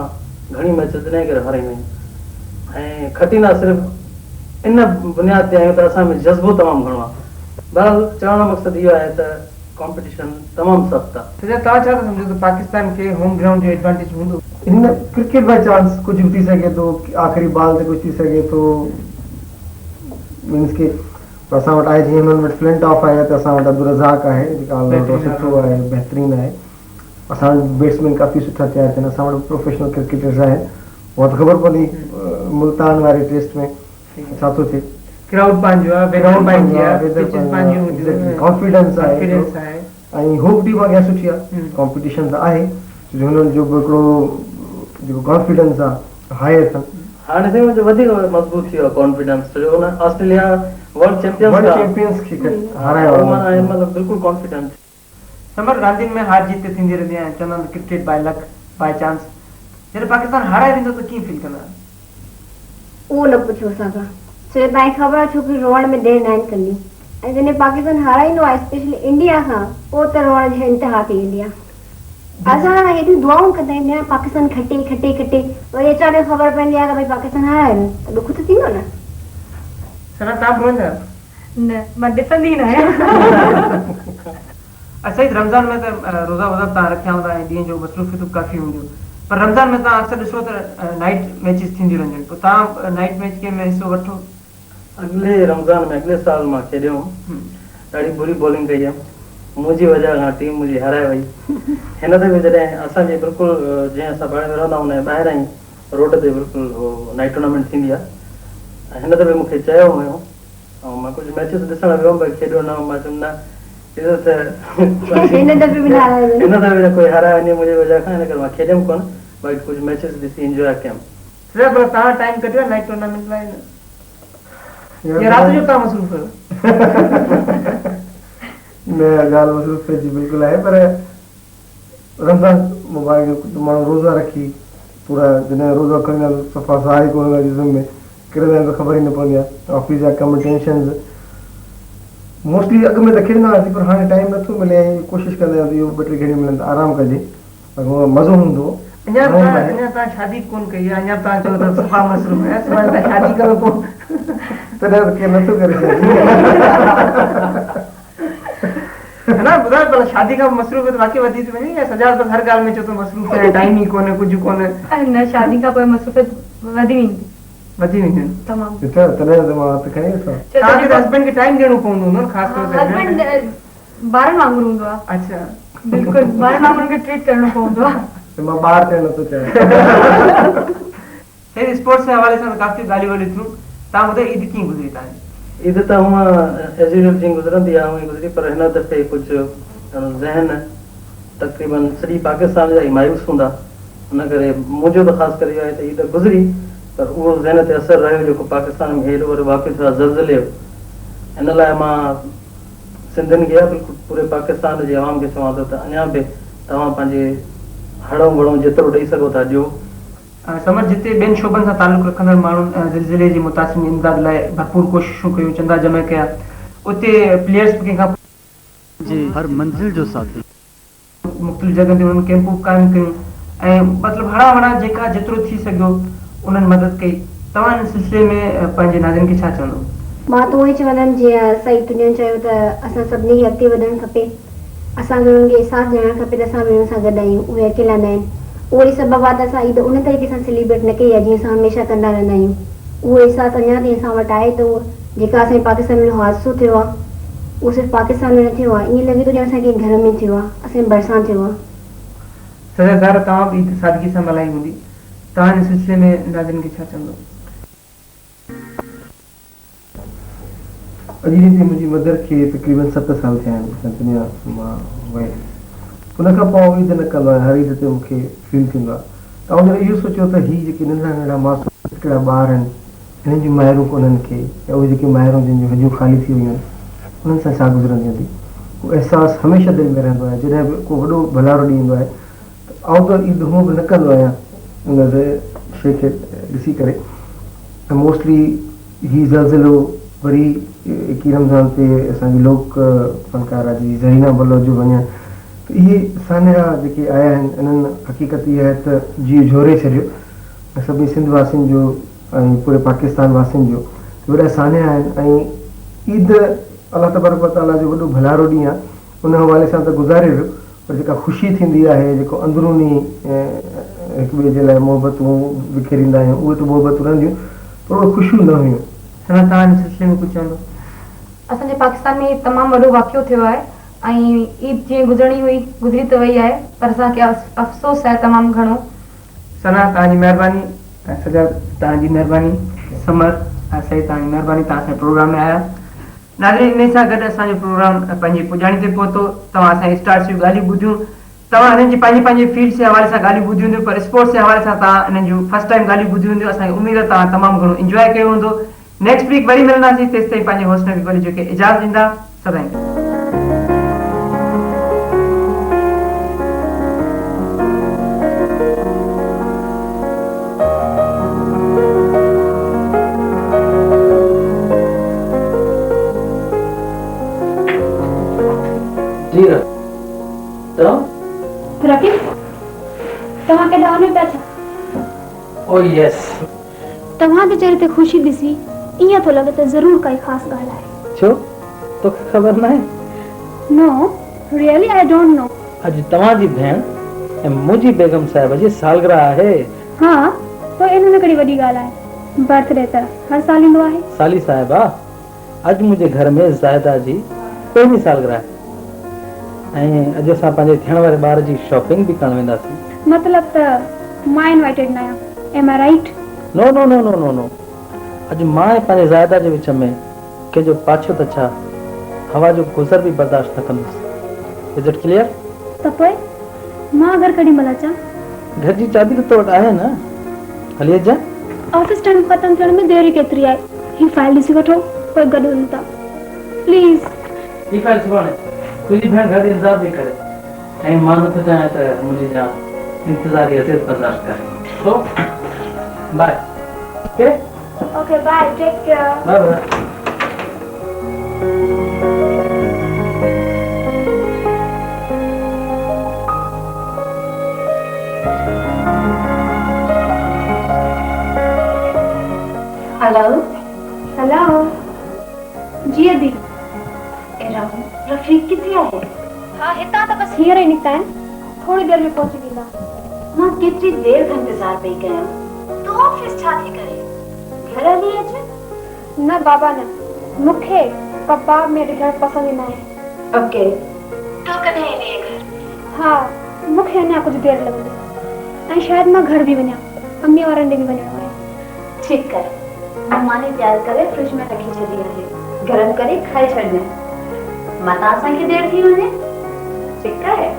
گهڻيون ميچز انهيء ڪري هارائيندا آهيون ۽ کٽيندا صرف ان بنياد تي آهيون ته اسان ۾ جذبو تمام گهڻو آهي. بهرحال چوڻ جو مقصد اهو آهي ته ڪامپٽيشن تمام سخت آهي. سجاد توهان ڇا ٿا سمجهو ته پاڪستان کي هوم گرائونڊ جو ايڊوانٽيج هوندو؟ هن ڪرڪيٽ باء چانس ڪجهه به ٿي سگهي ٿو آخري بال تي ڪجهه ٿي سگهي ٿو مينس ڪي اسان وٽ آهي جيئن هنن وٽ فلنٽ آف آهي ته اسان وٽ عبدالرزاق آهي جيڪا آل رائونڊر سٺو آهي بهترين آهي. اسان وٽ بيٽسمين ڪافي سٺا تيار ٿين اسان وٽ به پروفيشنل ڪرڪيٽرز آهن اها ته خبر پوندي ملتان واري ٽيسٽ ۾ ڇا ٿو ٿئي. ڪرائوڊ پنهنجو آهي ويدر پنهنجي آهي پچز پنهنجي هونديون ڪانفيڊنس آهي. ۽ هو به ٽيم اڳيان سٺي آهي ڪامپيٽيشن ته آهي ڇو جو هنن جو به هڪڙو جيڪو ڪانفيڊنس آهي هاء اٿن. هاڻي سائين منهنجو وڌيڪ مضبوط ٿي ويو آهي ڪانفيڊنس ڇو جو هن Australia world champions world champions کي هارايو آهي معنيٰ هن مهل بلڪل ڪانفيڊنٽ. ثمر راندين ۾ هار جيت ته ٿيندي رهندي آهي چوندا آهن ته cricket by luck by chance جڏهن پاڪستان هارائي ويندو ته ڪيئن فيل ڪندا؟ اهو نه پڇو اسان کان ڇو جو توهان کي خبر آهي ڇوڪريون روئڻ ۾ دير ناهن ڪنديون ۽ جڏهن پاڪستان هارائيندو آهي اسپيشلي انڊيا کان پوء ته روئڻ جي انتها ٿي ويندي آهي اسان هيڏيون دعائون ڪندا آهيون يار پاڪستان کٽي کٽي کٽي وري اچانڪ خبر پوندي آهي ته ڀئي پاڪستان هارائي ويو ته ڏک ته ٿيندو نه. ثنا توهان به روئندا آهيو؟ نه مان ڏسندي ئي نه آهيان. اڇا سعيد رمضان ۾ ته روزا ووزا به توهان رکيا هوندا ۽ ڏينهن جو مصروفيتون به ڪافي هونديون پر رمضان ۾ توهان اڪثر ڏسو ته نائيٽ ميچز ٿينديون رهنديون آهن پوء توهان نائيٽ ميچ ڪنهن ۾ حصو وٺو؟ اڳلي رمضان ۾ اڳلي سال مان کيڏيو هوم ڏاڍي بري بولنگ ڪئي هيم منهنجي وجه کان ٽيم منهنجي هارائي وئي هن دفعي جڏهن اسان جي بلڪل جنهن اسان پاڙي ۾ رهندا آهيون ان جي ٻاهران ئي روڊ تي بلڪل هو نائيٽ ٽورنامينٽ ٿيندي آهي ۽ هن دفعي مون کي چيو هيو ۽ مان ڪجهه ميچز ڏسڻ ويو هوم پر کيڏيو نه هوم مان چيم نه ڏسو ته هن دفعي به نه هارائي وڃي. هن دفعي نه ڪوئي هارائي وڃي منهنجي وجه کان ان ڪري مان کيڏيم ڪونه باقي ڪجهه ميچز ڏسي انجواء ڪيم. سر پر توهان ٽائيم ڪڍيو آهي نائيٽ ٽورنامينٽ لاء نه يا رات جو توهان مصروف آهيو. نه ڳالهه مصروفيت جي بلڪل آهي پر رمضان مبارڪ جو ماڻهو روزا رکي پورا جڏهن روزا کڻندا آهن صفا ساهه ئي ڪونه هوندو آهي جسم ۾ ڪرندا آهن ته خبر ئي نه پوندي آهي آفيس جا ڪم ٽينشنز موسٽلي اڳ ۾ ته کيڏندا هئاسين پر هاڻي ٽائيم نٿو ملي ۽ ڪوشش ڪندا آهيون ته اهو ٻه ٽي گهڙيون ملن ته آرام ڪجي باقي مزو هوندو هو اڃا به توهان اڃا توهان شادي ڪونه ڪئي آهي اڃا به توهان چئو ٿا صفا مصروف آهيان سڀاڻي توهان شادي ڪرو پوء تڏهن ته ڪير نٿو ڪري شادي. نه ٻڌايو ڀلا شادي کان پوء مصروفيت واقعي وڌي ٿي وڃي يا سجاد بس هر ڳالهه ۾ چئي ٿو مصروف آهيان ٽائيم ئي ڪونهي ڪجهه ڪونهي. نه شادي کان پوء مصروفيت وڌي ويندي. وڌي وينديون آهن. تمام. ڏٺو تڏهن ته مان هٿ کڻي ويٺو آهيان. توهان کي ته هسبنڊ کي ٽائيم ڏيڻو پوندو هوندو نه خاص طور تي. هسبنڊ ٻارن وانگر هوندو آهي. اڇا. بلڪل ٻارن وانگر ان کي ٽريٽ ڪرڻو پوندو آهي. ته مان ٻار ٿيڻ نٿو چاهيان. سيد اسپورٽس جي حوالي سان ته ڪافي ڳالهيون ٻولهيون ٿيون، توهان ٻڌايو عيد ڪيئن گذري توهان جي؟ عيد ته هونء ايز يوزوئل جيئن گذرندي آهي اونئين گذري پر هن دفعي ڪجهه ذهن تقريبن سڄي پاڪستان جا ئي مايوس هوندا ان ڪري منهنجو ته خاص ڪري اهو آهي ته عيد گذري پر اهو ذهن تي اثر رهيو جيڪو پاڪستان ۾ هيڏو وڏو واقعو ٿيو آهي زلزلي جو ان لاء مان سنڌين کي يا بلڪل پوري پاڪستان جي عوام کي چوان ٿو ته اڃا به توهان پنهنجي هڙئون وڙئون جيترو ڏئي سگهو ٿا ڏيو. ثمر جتي ٻين شعبن سان تعلق رکندڙ ماڻهن زلزلي جي متاثرين جي امداد لاء ڀرپور ڪوششون ڪيون، چندا جمع ڪيا، اتي پليئرز به ڪنهن کان. جي هر منزل جو ساٿي. مختلف جڳهن تي انهن ڪئمپون به قائم ڪيون ۽ مطلب هڙان وڙان جيڪا جيترو ٿي سگهيو انهن مدد ڪئي. توهان ان سلسلي ۾ پنهنجي ناظرين کي ڇا چوندو؟ مان ته اهو ئي چوندم جيئن سعيد تنيو چيو ته اسان سڀني کي اڳتي وڌڻ کپي. اسان کي انهن کي احساس ڏيارڻ کپي ته اسان به انهن سان گڏ آهيون، اهي اڪيلا نه آهن. اهو ئي سبب آهي ته اسان عيد ان طريقي سان سيليبريٽ نه ڪئي آهي جيئن اسان هميشه ڪندا رهندا آهيون. اهو احساس اڃا تائين اسان وٽ آهي ته اهو جيڪا اسان جي پاڪستان ۾ حادثو ٿيو آهي اهو صرف پاڪستان ۾ نه ٿيو آهي، ائين لڳي ٿو ڄڻ اسان ڪنهن گهر ۾ ٿيو آهي، اسان جي ڀرسان ٿيو آهي. سجاد زهره توهان به عيد سادگي سان ملهائي هوندي، توهان ان سلسلي ۾ ناظرين کي ڇا چوندو؟ اڄ ڏينهن تي منهنجي مدر کي تقريبن ست سال ٿيا آهن هن دنيا مان وئي. ان کان پوء آئون عيد نه ڪندو آهيان هر عيد تي مون کي فيل ٿيندو آهي ته آئون جڏهن اهو سوچيو ته هي جيڪي ننڍڙا ننڍڙا معصوم پتڪڙا ٻار آهن انهن جون مائرون ڪونهن ڪي يا اهي جيڪي مائرون جن جون هڏيون خالي ٿي ويون آهن انهن سان ڇا گذرندي هوندي اهو احساس هميشه دل ۾ رهندو آهي جڏهن به ڪو وڏو ڀلارو ڏينهن ايندو آهي ته آئون ته عيد هونء به نه ڪندو آهيان ان شيء کي ڏسي ڪري ۽ موسٽلي هي زلزلو وري ايڪيهه رمضان تي اسان جي لوڪ فنڪاره جي زرينا بلوچ جو وڃڻ ته اهي سانحا جيڪي آيا آهن انهن حقيقت اها آهي ته جيء جهوري ڇڏيو ۽ سڀني سنڌ واسين جو ۽ پوري پاڪستان واسين جو ته وڏا سانحا آهن ۽ عيد الله تبارڪ وتعاليٰ جو وڏو ڀلارو ڏينهن آهي ان حوالي سان ته گذاري ويو پر جيڪا خوشي ٿيندي آهي، جيڪو اندروني هڪ ٻئي جي لاء محبتون وکيريندا آهيون، اهي ته محبتون رهنديون پر اهي خوشيون نه هيون. ثنا توهان ان سلسلي ۾ ڪجهه چوندو؟ اسان جي پاڪستان ۾ تمام وڏو واقعو ٿيو آهي ۽ عيد جيئن گذرڻي هئي گذري ته وئي آهي پر اسان کي افسوس آهي تمام گهڻو. ثنا توهان جي مهرباني ۽ سجاد توهان جي مهرباني ثمر ۽ سعيد توهان جي مهرباني توهان اسان جي پروگرام ۾ آيا. ناظرين انهي سان گڏ اسان جو پروگرام پنهنجي پڄاڻي تي پهتو. توهان اسان جي اسٽارس جون ڳالهيون ٻڌيون. توهان هنن جي پنهنجي پنهنجي فيلڊس جي حوالي سان ڳالهيون ٻڌيون هونديون پر اسپورٽس جي حوالي سان توهان انهن جون فرسٽ ٽائيم ڳالهيون ٻڌيون هونديون. اسان کي اميد آهي توهان تمام گهڻو انجواء ڪيو هوندو. نيڪسٽ ويڪ وري ملنداسين تيستائين پنهنجي هوسٽ نبي پليجو کي اجازت ڏيندا. سدائين. جي چئو. رفيق توهان ڪيڏانهن وڃو پيا ڇا؟ او يس. توهان جي چهري تي خوشي ڏسي ائين ٿو لڳي ته ضرور ڪائي خاص ڳالهه آهي. ڇو؟ توکي خبر ناهي؟ No, really I don't know. اڄ توهان جي ڀيڻ ۽ منهنجي بيگم صاحبه جي سالگرهه آهي. ها، پوء ان ۾ ڪهڙي وڏي ڳالهه آهي. برٿ ڊي ته هر سال ايندو آهي. سالي صاحبه، اڄ منهنجي گهر ۾ زاهده جي پهرين سالگرهه آهي ۽ اڄ اسان پنهنجي ٿيڻ واري ٻار جي شاپنگ به ڪرڻ وينداسين. مطلب ته مان انوائيٽيڊ ناهيان. Am I right? No no no no no no اڄ مان ۽ پنهنجي زاهده جي وچ ۾ ڪنهن جو پاڇو ته ڇا هوا جو گذر به برداشت نه ڪندس. Is it clear? ته پوء مان گهر ڪيڏي مهل اچان؟ گهر جي چاٻي ته تو وٽ آهي نه؟ هلي اچجانء. آفيس ٽائيم ختم ٿيڻ ۾ دير ئي ڪيتري آهي. هي فائل ڏسي وٺو پوء گڏ هلون ٿا. پليز. هي فائل سڀاڻي. تنهنجي ڀيڻ گهر انتظار پئي ڪري. ۽ مان نٿو چاهيان ته منهنجي جان انتظار جي اذيت برداشت ڪري. So bye. Okay? Okay bye take care. Bye bye. Hello hello جي ادي. ارم رفيق ڪٿي آهي؟ ها هتان ته بس هينئر ئي نڪتا آهن، ٿوري دير ۾ پهچي ويندا. مان ڪيتري دير کان انتظار پئي ڪيان. تون آفيس ڇا ٿي ڪرين؟ گهر هلي اچ. نه بابا نه، مون کي ڪباب ۾ اڄ گهر پسند ئي ناهي. اوڪي، تون ڪڏهن ايندينء گهر؟ ها، مون کي اڃا ڪجهه دير لڳندي ۽ شايد مان گهر به وڃان، اميء وارن ڏي به وڃڻو آهي. ٺيڪ آهي، مون ماني تيار ڪري فرج ۾ رکي ڇڏي آهي، گرم ڪري کائي ڇڏجانء، متان اسان کي دير ٿي وڃي. ٺيڪ آهي،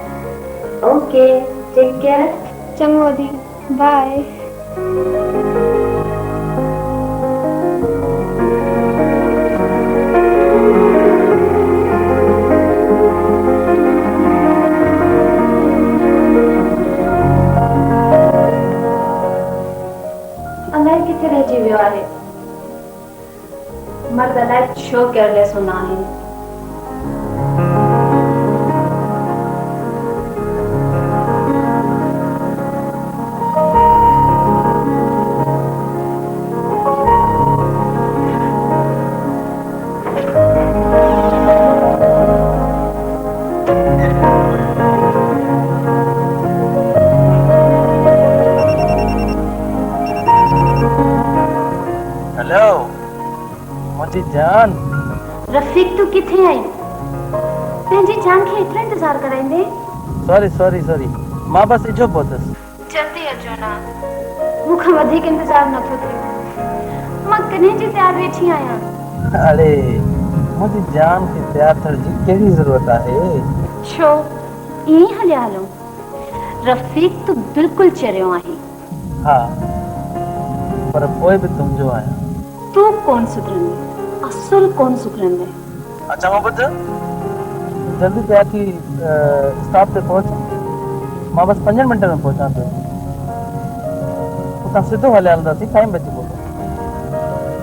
اوڪي، ٽيڪ ڪيئر. چڱو ادي، باء. الائي ڪٿي رهجي ويو آهي. مرد الائي ڇو ڪيئرليس هوندا آهن. هلو منهنجي جان. رفيق تون ڪٿي آهين؟ پنهنجي جان کي ايترو انتظار ڪرائيندين؟ سوري سوري سوري مان بس اجهو پهتس. جلدي اچو نه. مون کان وڌيڪ انتظار نه ٿو ٿئي. مان ڪڏهن جي تيار ويٺي آهيان. اڙي منهنجي جان کي تيار ٿيڻ جي ڪهڙي ضرورت آهي؟ ڇو ائين ئي هليا هلون؟ رفيق تون بلڪل چريو آهين. ها پر پوء به تنهنجو آهيان. تون ڪونه سڌرندين، اصل ڪونه سڌرندين. اڇا مون ٻڌ، جلدي تيار ٿي اسٽاپ تي پهچ، مان بس پنجن منٽن ۾ پهچان پيو. اتان سڌو هليا هلنداسين، ٽائيم بچي پوندو.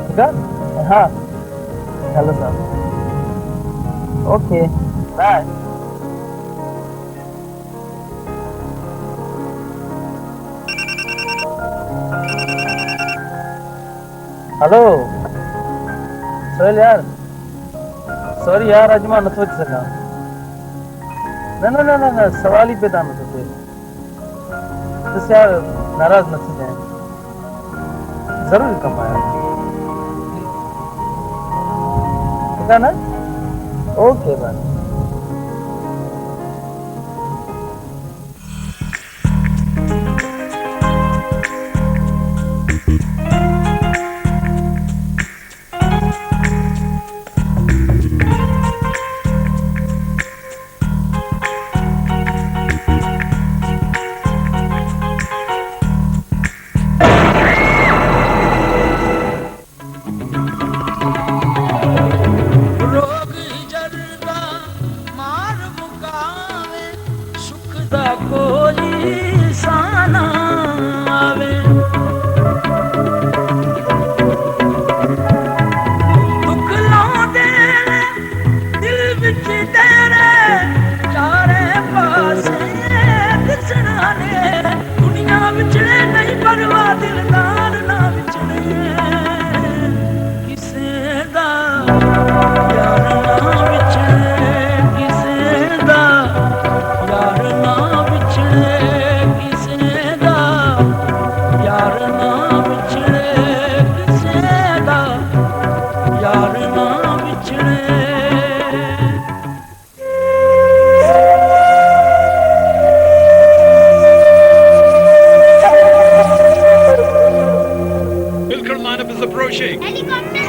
ٺيڪ آهي؟ ۽ ها هلو صاحب. Okay bye. Hello Sohail يار سوري يار اڄ مان نٿو اچي سگهان نه نه نه نه نه سوال ئي پيدا نٿو ٿئي ڏس يار ناراض نه ٿجانء ضروري ڪم آهي ٺيڪ آهي نه اوڪي باء. ਦਿਲਦਾਰ ਨਾ ਵਿਛੜੇ, ਕਿਸੇ ਦਾ ਯਾਰ ਨਾ ਵਿਛੜੇ, ਕਿਸੇ ਦਾ ਯਾਰ ਨਾ ਵਿਛੜੇ, ਕਿਸੇ ਦਾ ਯਾਰ ਨਾ ਵਿਛੜੇ, ਕਿਸੇ ਦਾ ਯਾਰ ਨਾ ਵਿਛੜੇ। Filker lineup is approaching.